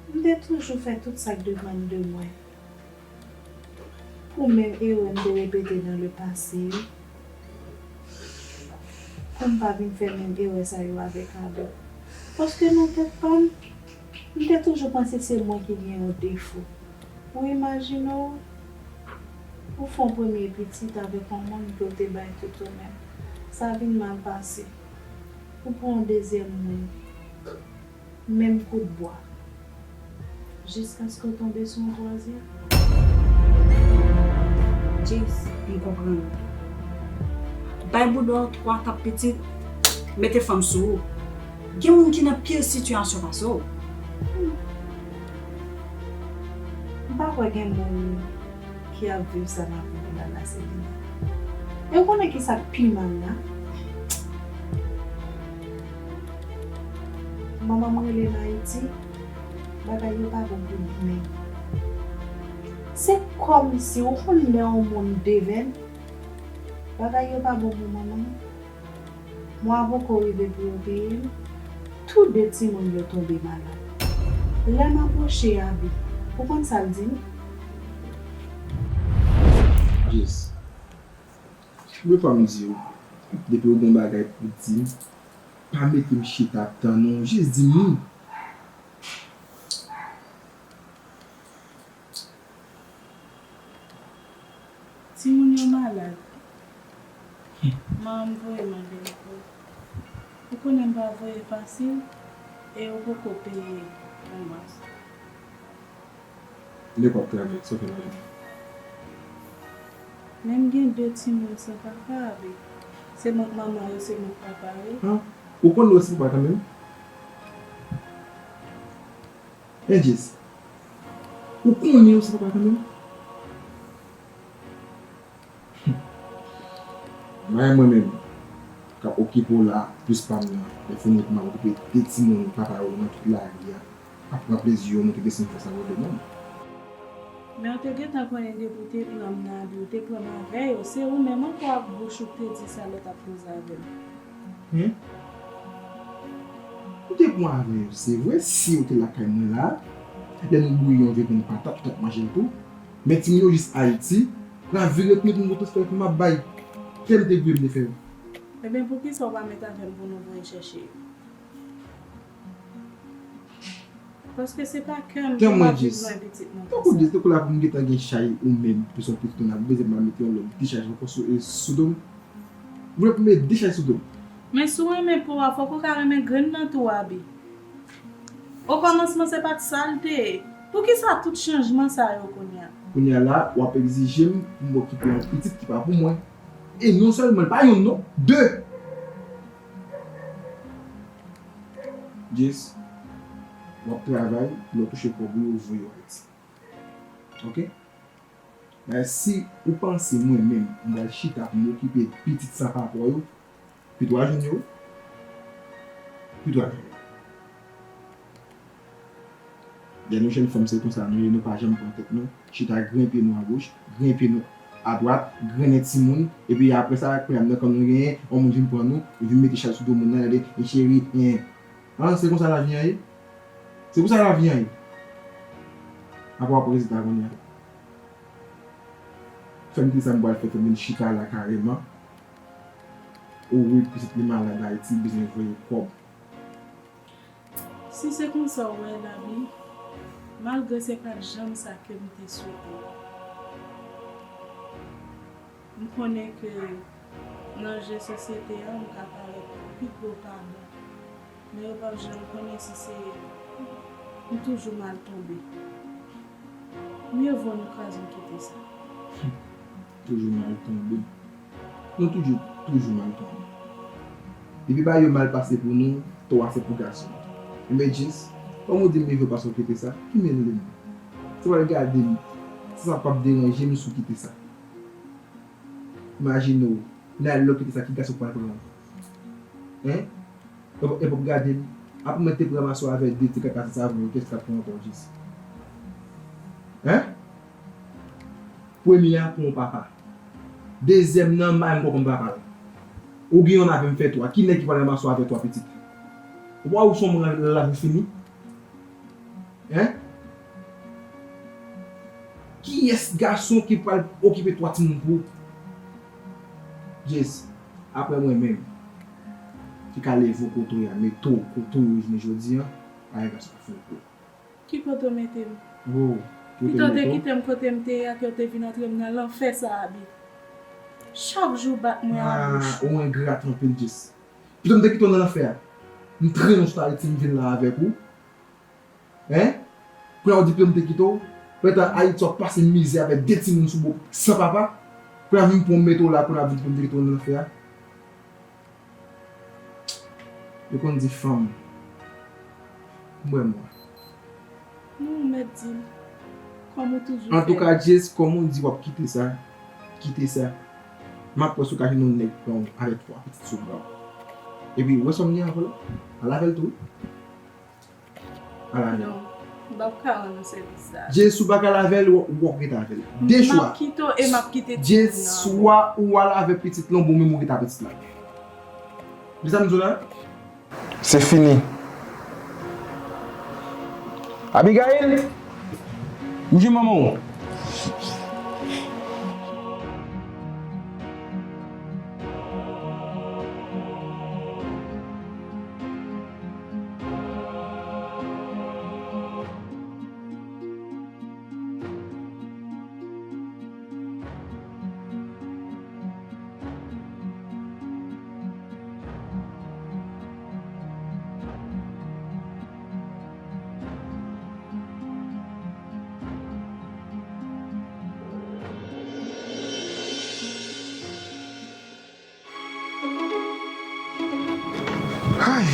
m te toujou fè tout sa k depann de mwen. Pou menm erè m te repete nan le pase yo, pou m pa vin fè menm erè sa yo avèk Abel. Paske nan tèt pa m, m te toujou panse se mwen ki gen yon defo. Ou imajine w, ou fè yon premye pitit avèk yon moun ke w te bay tout ou menm. Sa vin mal pase. Ou pran yon dezyèm moun. Menm kout bwa. Jiskaske w tonbe sou yon twazyèm. Jess, m konprann ou. Bay bouda w twa tap pitit, mete fanm sou ou. Gen moun ki nan pi sitiyasyon pase w. M pa kwè gen moun ki ap viv sa m ap viv la, la Selina. E w konnen ki sa k pi mal la? Manman m rele m Ayiti, bagay yo pa bon pou li menm. Se kòmsi ou konn lè yon moun devèn, bagay yo pa bon pou manman m. Mwa poko rive pou yo peye m, tou de timoun yo tonbe malad. Lè m apwoche Abi, ou konn sa l di m? Jess, premye fwa m di w, depi w gen bagay pou w di m, pa mete m chita ap tann ou, jis di m wi. Timoun yo malad. Manman m voye m al lekòl. Ou konnen m pa voye fasil, e yo poko peye yon mwa. Lekòl travay, sa w fè lajan? Men m gen de timoun san papa, Abi. Se mwen k manman yo, se mwen k papa yo. Ah, ou konnen w se papa kanmenm? Hein, Jess? Ou konnen w se papa kanmenm? Humm. Mwen menm k ap okipe w la, plis pa m nan, lè fini pou m ap okipe de timoun papa yo nan tout lari a, ap pran plezi yo, mwen te deside fè sa pou de moun. Men w te gentan konnen depi w te pran m nan Abi, w te pran m avè yo, se ou menm ankò ak bouch ou k te di sa lè w t ap koze avè m. Hen? Ou te pran avè yo, se vre, si yo te lakay mwen la, lè nou bouyi yon vye grenn patat, ou t ap manje l tou. Men timoun yo jis Ayiti, pral vire tounen pou m voye transfè pou m ap bay. Kè m te vle m te fè yo. Ebyen, poukisa w pa met avè m pou nou voye chèche yo? Paske se pa kè m pou m ap viv lwen pitit mwen konsa. Tankou di, tankou la pou m gentan gen chay ou menm, pou se yon pitit ou nan bezwen m al mete yon lòt de chay ankò sou, e, sou do m. Ou vle pou m mete de chay sou do m? Men si w renmen po a, fòk ou ka renmen grenn nan tou, Abi. Okòmansman, se pa t sa l te ye. Poukisa tout chanjman sa yo kounye a? Kounye a la, w ap egzije m pou m okipe yon pitit ki pa pou mwen. E non sèlman, l pa yonn non, de! Jess, w ap travay, lè w touche kòb ou yo, ou voye yo Ayiti. Oke? Men si ou panse mwen menm, m pral chita pou m okipe pitit san papa yo, pito w al jwenn yo, pito w al jwenn yo. Lè nou jèn fanm, se konsa nou ye, nou pa janm pran tèt nou, chita grenpe nou agoch, grenpe nou adwat, grennen timoun, epi apre sa, kounye a nan kan nou genyen, yon moun vin pran nou, li vin mete chay sou do moun nan, gade, men cheri, en. An, se konsa lavi an ye? Se konsa lavi an ye? Apa w ap rezita kounye a? Fè m di sa m pral fè, fè m vin chita la kareman. Ou wi, pitit li malad Ayiti, bezwen voye kòb. Si se konsa w wè l, Abi, malgre se pa t janm sa ke m te swete, m konnen ke nan je sosyete a, m ka parèt pi gwo pa bon. Men yo p ap janm konnen si se m toujou mal tonbe. Mye vo nou kraze m kite sa. Toujou mal tonbe. Nou toujou, toujou mal tonbe. Depi bagay yo mal pase pou nou, tò a se pou gason. Enben Jess, kòm ou di m mye vo pase w kite sa, ki men l li menm? Se pral gade m, se sa p ap deranje m si w kite sa. Imajine w, nan lè w kite sa, ki gason k pral pran w? Hein? E p ap gade m. Apre mwen te pran maso avè de ti kat pase sa avè w, kiyès k ap pran ankò Jess? Hein? Premye a pran w papa. Dezyèm nan, m pa menm konprann papa l. Ou gen yonn avè m fè twa. Ki nèg ki pral nan maso avè twa pitit? Ou pa wè ou se yon moun la, la, lavi fini? Hein? Ki Kiyès gason ki pral okipe twa timoun pou ou? Jess, apre mwen menm, ki ka leve w kote w ye a, mete w kote w ye jounen jodi a, pa gen gason k ap fè l pou ou. Ki kote w mete m? Oh, ki kote m mete w? Pito w te kite m kote m te ye a ke w te vin antre m nan lanfè sa a, Abi. Chak jou w bat mwen a bouch. Ah, ou engrat anpil, Jess. Pito m te kite w nan lanfè a. M trennen w sot Ayiti, m vin la avèk ou. Hein? Kounye a w di pito m te kite w. Pèt Ayiti w ap pase mizè avèk de timoun sou bò san papa. Kounye a vin pran w mete w la, kounye a vin pito m te kite w nan lanfè a. Yo konn di fanm. M wè mwa. Non, ou mèt di l. Kòm ou toujou fè. Antouka, Jess, kòm ou di w ap kite sa, kite sa. M ap wè si w ka jwenn yon nèg pran w avèk twa pitit sou bra w. Epi, ou wè sa m gen avè l la? Al avè l tou. Al avè l. Non, m p ap ka rann ou sèvis sa. Jess, ou pa ka al avè l, ou, ou ap ret avè l. De chwa. M ap kite w e m ap kite timoun nan. Jess, swa ou al avè pitit lan, oubyen ou mete pitit la. Men sa m di w la? Se fini. Abigail, m jwenn manman w. Ay.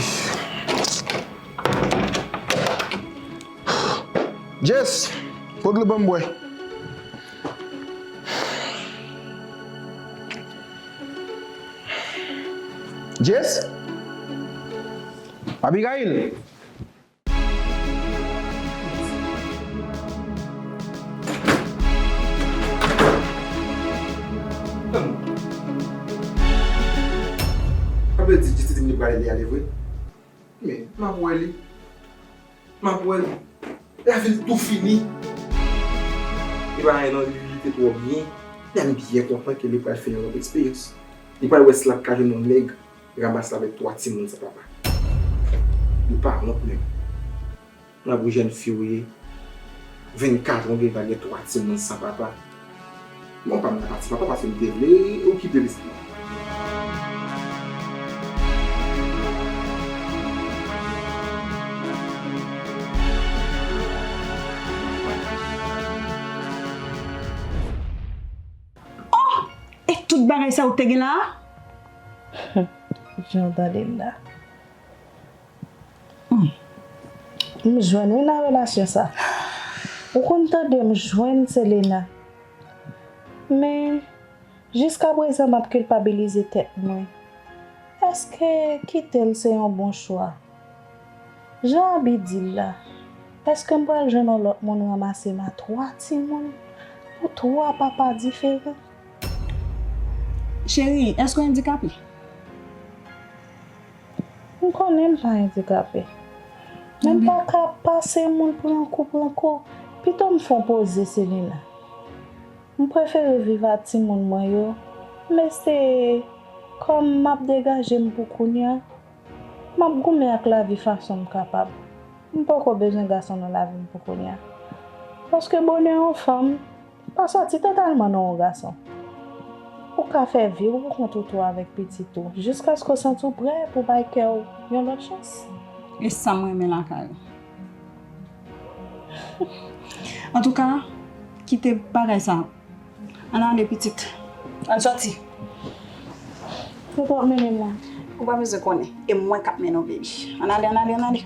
Jess, pot dlo ban m bwè. Jess? Abigail? Sa vle di Jess te di m li prale li ale vre? Men, m ap wè li. M ap wè l. Lavi l tou fini. E pa anyen non, li, li te twò byen. Men m byen kontan ke li pral fè yon lòt eksperyans. Li pral wè si l ap ka jwenn yon nèg ranmase l avèk twa timoun san papa. Li pa wont menm. Nan bou jèn fi w ye. Vennkat an w gen, pa gen twa timoun san papa. Bon, pa m nan pati papa paske m te vle okipe pitit mwen. Oh! E tout bagay sa ou te gen la a? Jan w tande m la. Hmm. M jwenn wi nan relasyon sa. Ou konn tande m jwenn Selena. Men, jiskaprezan m ap kilpabilize tèt mwen. Èske kite l se yon bon chwa? Jan Abi di l la, èske m pral jwenn yon lòt moun ranmase m a twa timoun pou twa papa diferan? Cheri, èske w andikape? M konnen m pa andikape. Men m pa ka pase moun pran kou pran kou. Pito m fè yon poze, Selena. M prefere viv ak timoun mwen yo. M eseye, kòm m ap degaje m pou kounye a, m ap goumen ak lavi fason m kapab. M poko bezwen gason nan lavi m pou kounye a. Paske bonè yon fanm pa sòti totalman nan yon gason. Ou ka fè vi w pou kont ou tou avèk pitit ou, jiskaske w santi w prè pou bay kè w yon lòt chans. E sa m renmen lakay ou. Antouka, kite bagay sa. Ann ale, pitit. Ann sòti. Kote w ap mennen m la? Ou pa bezwen konnen. E mwen k ap mennen w, baby. Ann ale, ann ale, ann ale.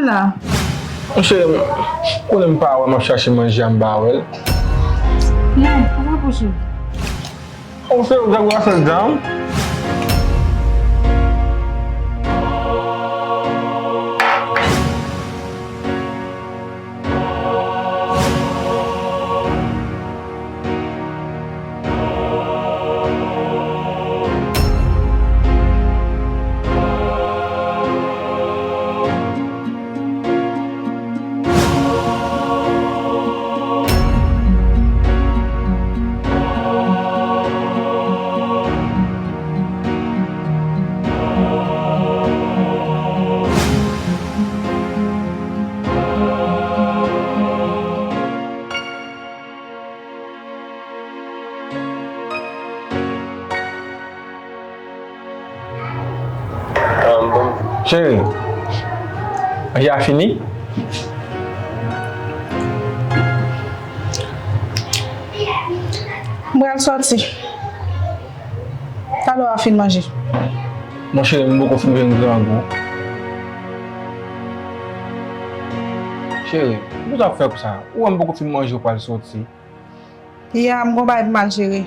la. Monchè, ou konnen m pa wè, m ap chache manje a, m pa wè l. Non, ou pa posib. Ou se ou k ap fè l dan. Cheri, manje a fini? M pral sòti. Talè w a fin manje. Monchè, m poko fin vin grangou. Cheri, kisa w ap fè konsa? Ou wè m poko fin manje, ou pral sòti. Ya, m gon bagay pou m al jere.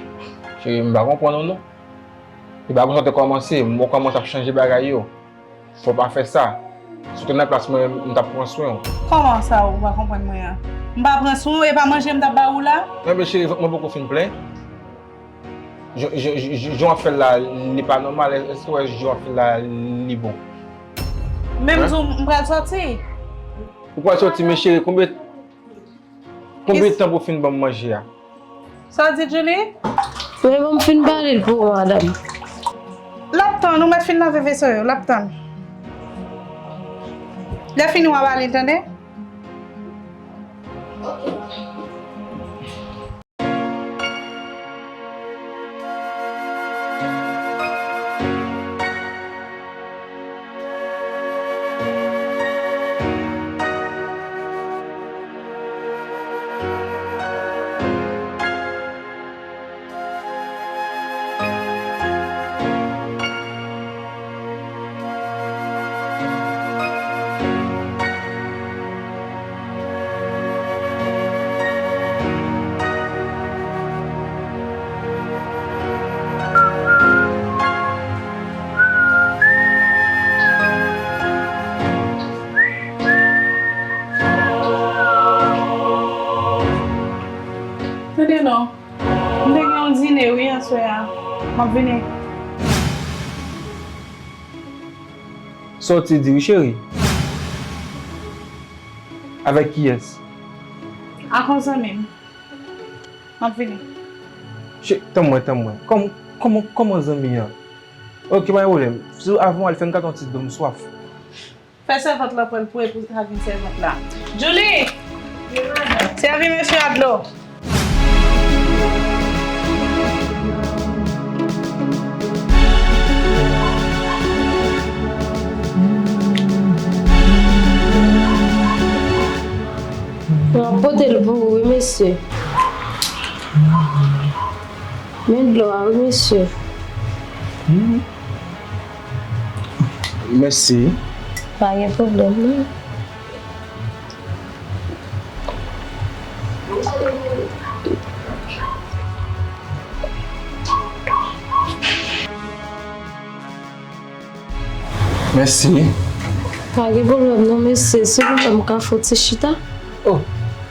Cheri, m pa konprann ou non. E pa konsa w te kòmanse, m wè w kòmanse ap chanje bagay yo. Fò w pa fè sa. Si w te nan plas mwen, m t ap pran swen w. Kòman sa ou pa konprann mwen an? M pa pran swen w, e pa manje m t ap ba ou la? Enben cheri, vant mwen poko fin plen. Jan, jan, jan, jan w ap fè l la, li pa nòmal. Èske w wè jan w ap fè l la, li bon? Men m di w, m pral sòti. Ou pral sòti, men cheri, konbyen, konbyen tan pou w fin ban m manje a? Sa w di, Julie? Men ban m fin pale l pou ou, madanm. L ap tann, ou mèt fin lave veso yo, l ap tann. Lè fini, w a ba li, tande? Tande non. M te gen yon dine, wi, aswè a. M ap vini. Sa w te di, wi, cheri? Avèk kiyès? Ak yon zanmi m. M ap vini. Che, tann mwen, tann mwen. Kòm, kòman, kòman zanmi an? Ok, pa gen pwoblèm. Si avan w al fè m gate yon ti dlo, m swaf. Fè sèvant lan pran l pre pou l ka vin sèvant la. Julie! Sèvi mesye a dlo. Mwen ap pote l pou ou, wi, mesye. Men dlo a, wi, mesye. Mèsi. Pa gen pwoblèm, non. Mèsi. Pa gen pwoblèm, non, mesye. Si w vle, m ka fè w ti chita. Oh,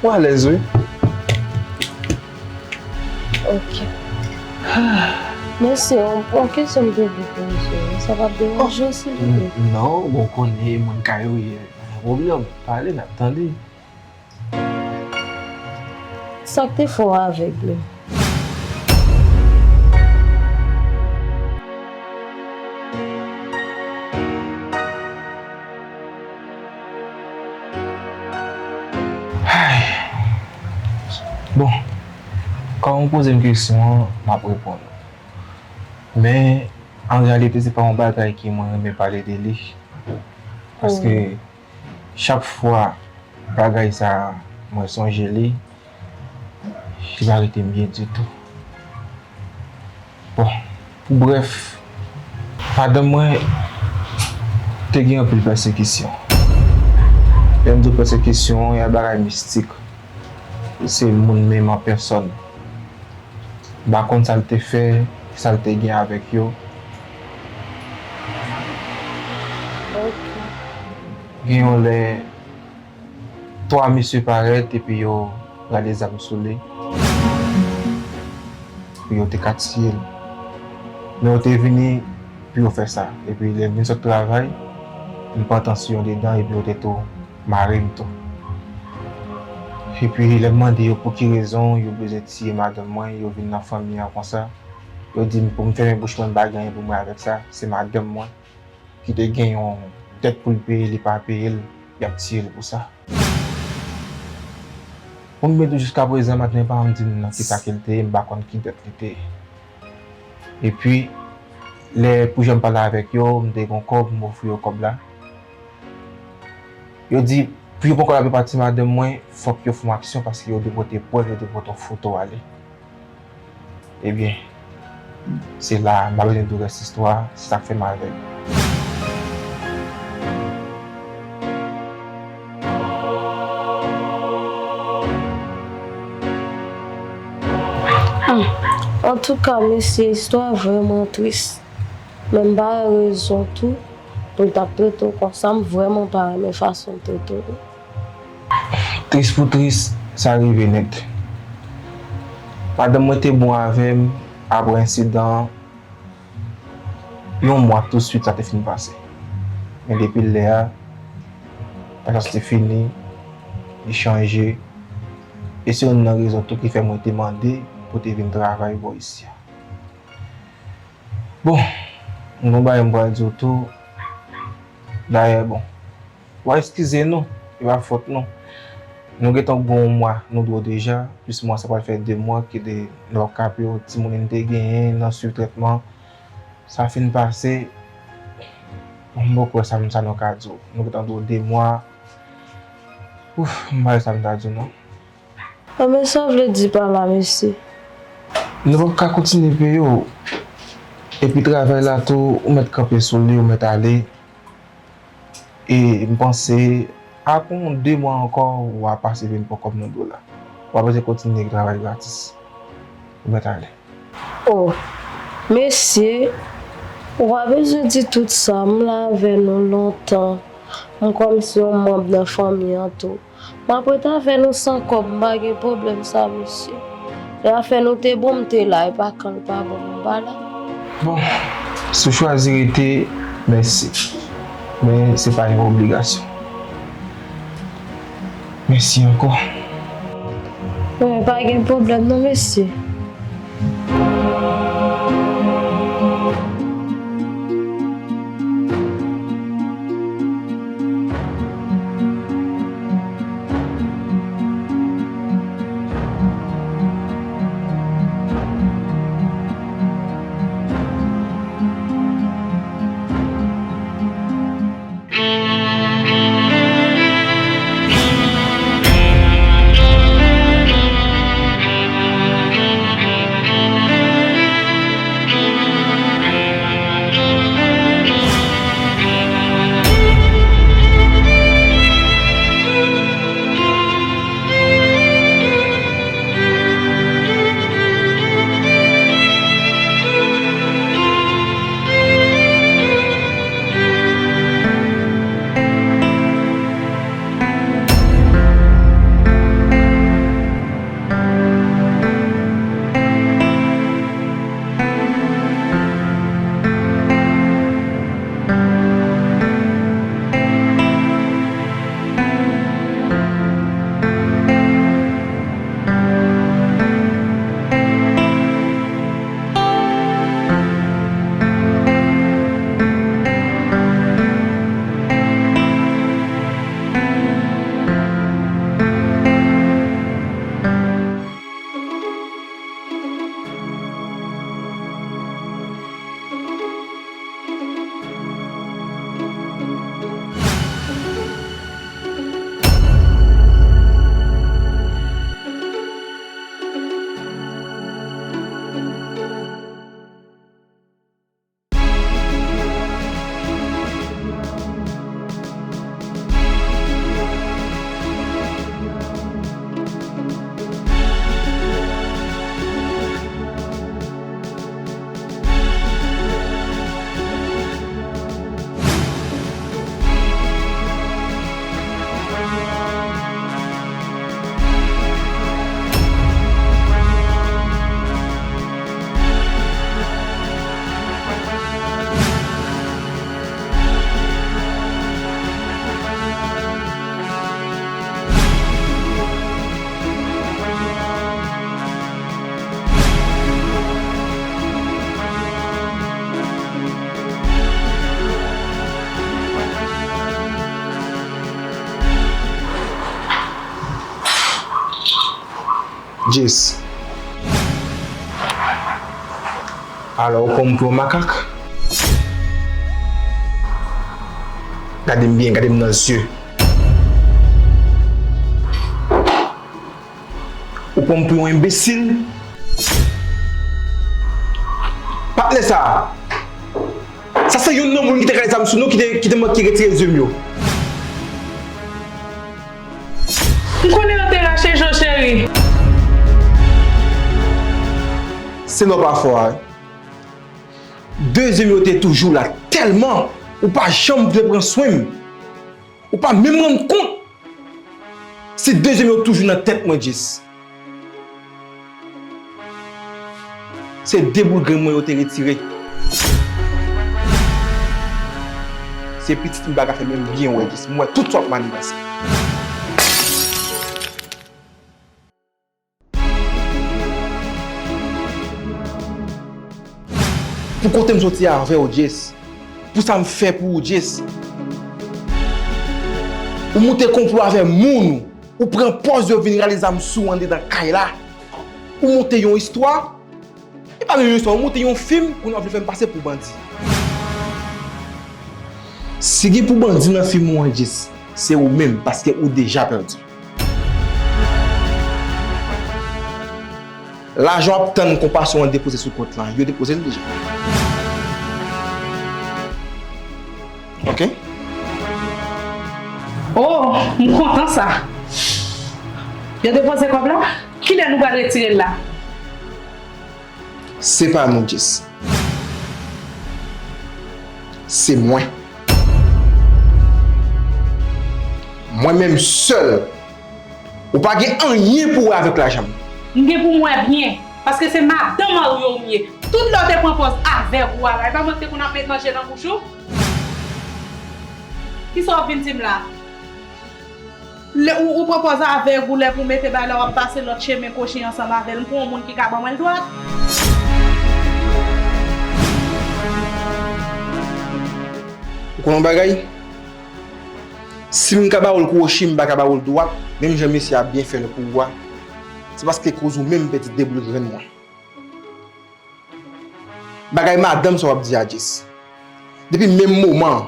ou alèz, wi. Ok. Mesye, yon, yon kesyon m te vle poze w. Sa p ap deranje w, silvouplè? N-, non, bon, konnen moun kay ou ye. Pa gen pwoblèm. Pale, n ap tande. Sa k te fè w avèg menm? Ay. Bon, kòm ou poze m kesyon an, m ap reponn ou. Men, an reyalite, se pa yon bagay ke mwen renmen pale de li. Paske chak fwa bagay sa a, mwen sonje li, li pa rete m byen ditou. Bon, pou brèf, madanm mwen te gen anpil pèsekisyon. Lè m di w pèsekisyon, yon bagay mistik. Se moun menm an pèsòn. M pa konn sa l te fè, sa l te gen avèk yo. Ok. Gen yon lè, twa mesye parèt epi yo rale zam sou li. Pou yo te ka tiye l. Men yo te vini pou yo fè sa. Epi lè m vin sot travay, m pran tansyon dedan epi yo te tou mare m tou. Epi lè m mande yo pou ki rezon yo bezwen tiye madanm mwen, yo vin nan fanmi an konsa. Yo di m pou m fèmen bouch mwen, m pa gen anyen pou m wè avèk sa. Se madanm mwen ki te gen yon dèt pou l peye, li pa peye l, y ap tiye l pou sa. Pou m byen di w, jiskaprezan, madanm pa janm di m nan ki sa ke l te ye, m pa konn ki dèt li te ye. Epi, lè pou jan m pale avèk yo, m te gen kòb, m ofri yo kòb la. Yo di, pou yo poko lave pati madanm mwen, fòk yo fè yon aksyon paske yo dwe pote prèv, yo dwe pote yon foto ale. Ebyen, se la, m pa bezwen di w rès istwa, se sa k fè m avèg. Hmm. Antouka, mesye, istwa vrèman tris. Men m pa wè rezon tou pou l t ap trete w konsa. M vrèman pa renmen fason l trete w. Tris pou tris, sa rive nèt. Madanm mwen te bon avè m apre ensidan an. Yon mwa touswit sa te fin pase. Men depi lè a, pasyans te fini, li chanje. E se youn nan rezon tou ki fè mwen te mande pou te vin travay bò isi a. Bon, m gon bagay m pral di w tou. Dayè, bon, w a eskize nou, e pa fòt nou. Nou gentan gon yon mwa, nou dwe w deja, plis mwa sa pral fè de mwa ke de nou ap kape yo, timoun nou te genyen nan swiv trètman. Sa fin pase, m poko wè sa m, sa nou ka di w. Nou gentan dwe w de mwa. Ouf, m pa wè sa m ta di w non. Enben, sa w vle di pa la, mesye? Nou p ap ka kontinye peye w. Epi travay la tou, ou mèt kanpe sou li, ou mèt ale. E m panse, apre yon de mwa ankò, w a pase vin pran kòb nan do la. W a bezwen kontinye travay gratis. Ou mèt ale. Oh, mesye, ou pa bezwen di tout sa, m la avè nou lontan. M kòmsi yon manm nan fanmi an tou. M ap ret avè nou san kòb, m pa gen pwoblèm sa, mesye. Lè afè nou te bon, m te la, e pa kan l pa bon, m pa la. Bon, si w chwazi rete, mèsi. Men se pa yon obligasyon. Mèsi ankò. Wi, pa gen pwoblèm non, mesye. Jess. Alò, ou pran m pou yon makak? Gade m byen, gade m nan zye. Ou pran m pou yon enbesil? Patnè sa a, sa se youn nan moun ki te kale zam sou nou, ki te, ki te manke retire zye m yo. M konnen yo te rache je w, cheri. Se lè w pa fò a, wi. De zye m yo te toujou la, tèlman ou pa janm vle pran swen m. Ou pa menm rann kont si de zye m yo toujou nan tèt mwen, Jess. Se de boul grenn mwen yo te retire. Se pitit m pa ka fè menm byen wè, Jess. M wè tout sa w ap maniganse. Pou kote m soti avè w, Jess. Pou sa m fè pou ou, Jess. Ou moute konplo avè moun ou. Ou pran pòz yo vin rale zam sou ou anndedan kay la. Ou moute yon istwa. E pa menm yon istwa, ou moute yon fim, kounye a w vle fè m pase pou bandi. Si gen pou bandi nan fim ou an, Jess, se ou menm, paske ou deja pèdi. Lajan w ap tann konpasyon an depoze sou kont lan, yo depoze l deja. Ok? Oh, m kontan sa. Yo depoze kòb la? Kilè nou pral retire l la? Se pa nou, Jess. Se mwen. Mwen menm sèl. Ou pa gen anyen pou wè avèk lajan m. M gen pou m wè byen, paske se madanm mari w ou m ye. Tout lè w te pran pòz avèg ou a la, e pa mwen ki te konn ap met manje nan bouch ou? Kisa w ap vin di m la? Lè ou, ou pran pòz avèg ou, lè pou mete bagay la, w ap pase lòt chemen kochi ansanm avè l. M pou yon moun ki ka ban mwen l dwat. Ou konn yon bagay? Si m ka ba w l kwochi, m pa ka ba w l dwat, menm jan mesye a byen fè l pou ou a, se paske koz ou menm m pèdi de boul grenn mwen. Bagay madanm sa w ap di a, Jess. Depi menm moman an,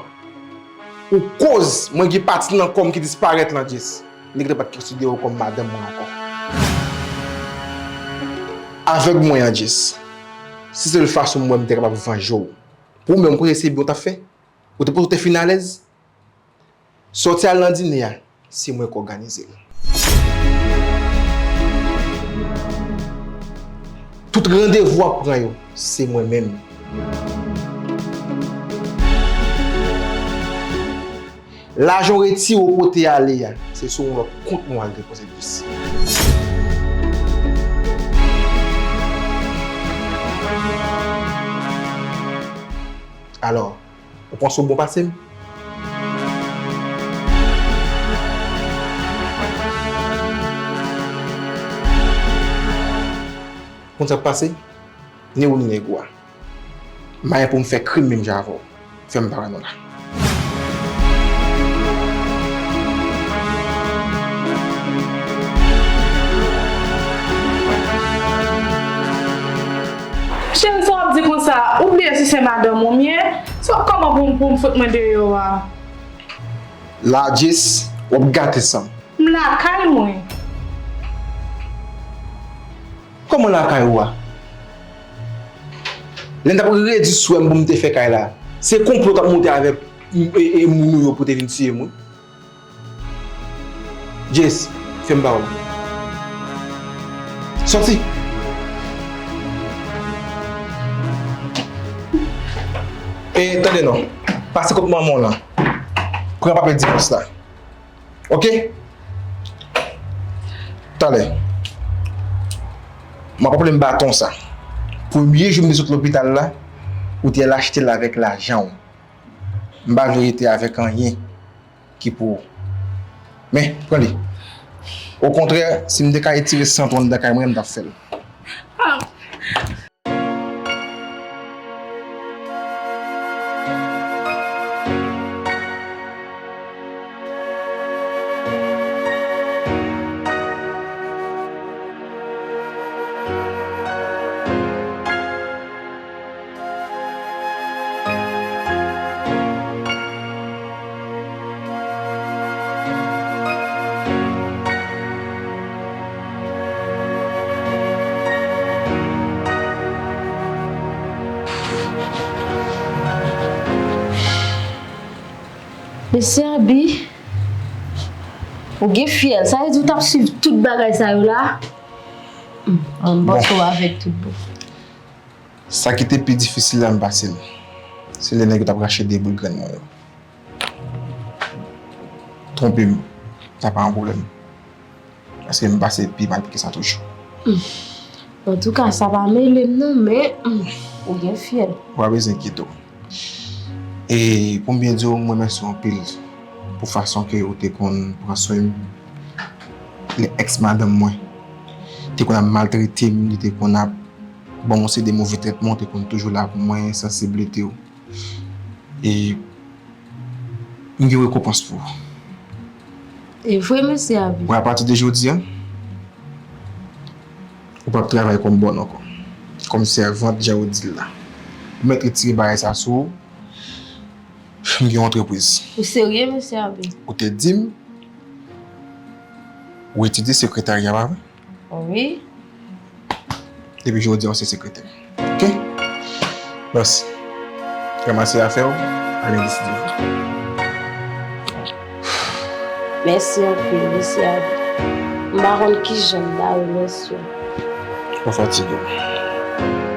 ou koz mwen gen pati nan kò m ki disparèt lan, Jess, nèg la pa t konsidere w kòm madanm mwen ankò. Avèg mwen an, Jess, se sèl fason m wè m te kapab vanje w. Pou ou menm, ou panse se byen w t ap fè? Ou te panse w te fin alèz? Sòti al nan dine a, se mwen k òganize l. Tout randevou w ap pran yo, se mwen menm. Lajan w retire w pote ale a, se sou yon lòt kont nou al depoze plis. Alò, ou panse w bon pase m? Konn sa k pase? Ni ou ni nèg ou a. M pa gen pou m fè krim menm jan avè w. Fè m pa wè nou la. Cheri, sa w ap di konsa? Ou bliye si se madanm ou m ye? Sa w ap kòman pou, pou m fout mwen deyò a? La, Jess, w ap gate san m. M lakay mwen. Kòman lakay ou a? Lè n t ap redi swè m pou m te fè kay la, se konplo w t ap monte avèk, e, e, moun ou yo pou te vin tiye m, wi. Jess, fè m pawòl. Sòti! E, tande non. Pase kot manman w lan. Pran papye divòs la. Ok? Talè. M ap raple m baton sa. Premye jou m te sot lopital la, ou te al achte l avèk lajan w. M pa vle rete avèk anyen ki pou ou. Men, pran li. Okontrè, si m te ka retire san tou anndan kay mwen, m t ap fè l. Mesye Abi, ou gen fyèl. Sa vle di ou t ap swiv tout bagay sa yo la? Hmm, mwen panse w avèg tout bon. Sa ki te pi difisil la, m pase l. Se lè nèg yo t ap rache de boul grenn mwen yo. Twonpe m, sa pa yon pwoblèm. Paske m pase pi mal ke sa toujou. Hmm. Antouka, sa pa mele m non, men, hmm, ou gen fyèl. Ou pa bezwen enkyete w. E pou m byen di w, m remèsye w anpil pou fason ke ou te konn pran swen m. Lè èks madanm mwen te konn ap maltrete m, li te konn ap ban m yon seri de move trètman, ou te konn toujou la pou mwen, sansiblite w. E m gen rekonpans pou ou. E vre, mesye Abi. Bon, apati de jodi a, ou p ap travay kòm bòn ankò. Kòm sèvant, jan yo di l la. Ou mèt retire bagay sa sou ou. M gen yon antrepriz. Ou serye, mesye Abi? Ou te di m, ou etidye sekretarya, pa vre? Wi. Depi jodi a, ou se sekretè. Oke? Bòs, ranmase afè w, ale deside. Mèsi anpil, mesye Abi. M pa konn kijan m ta remèsye w. Pa fatige w.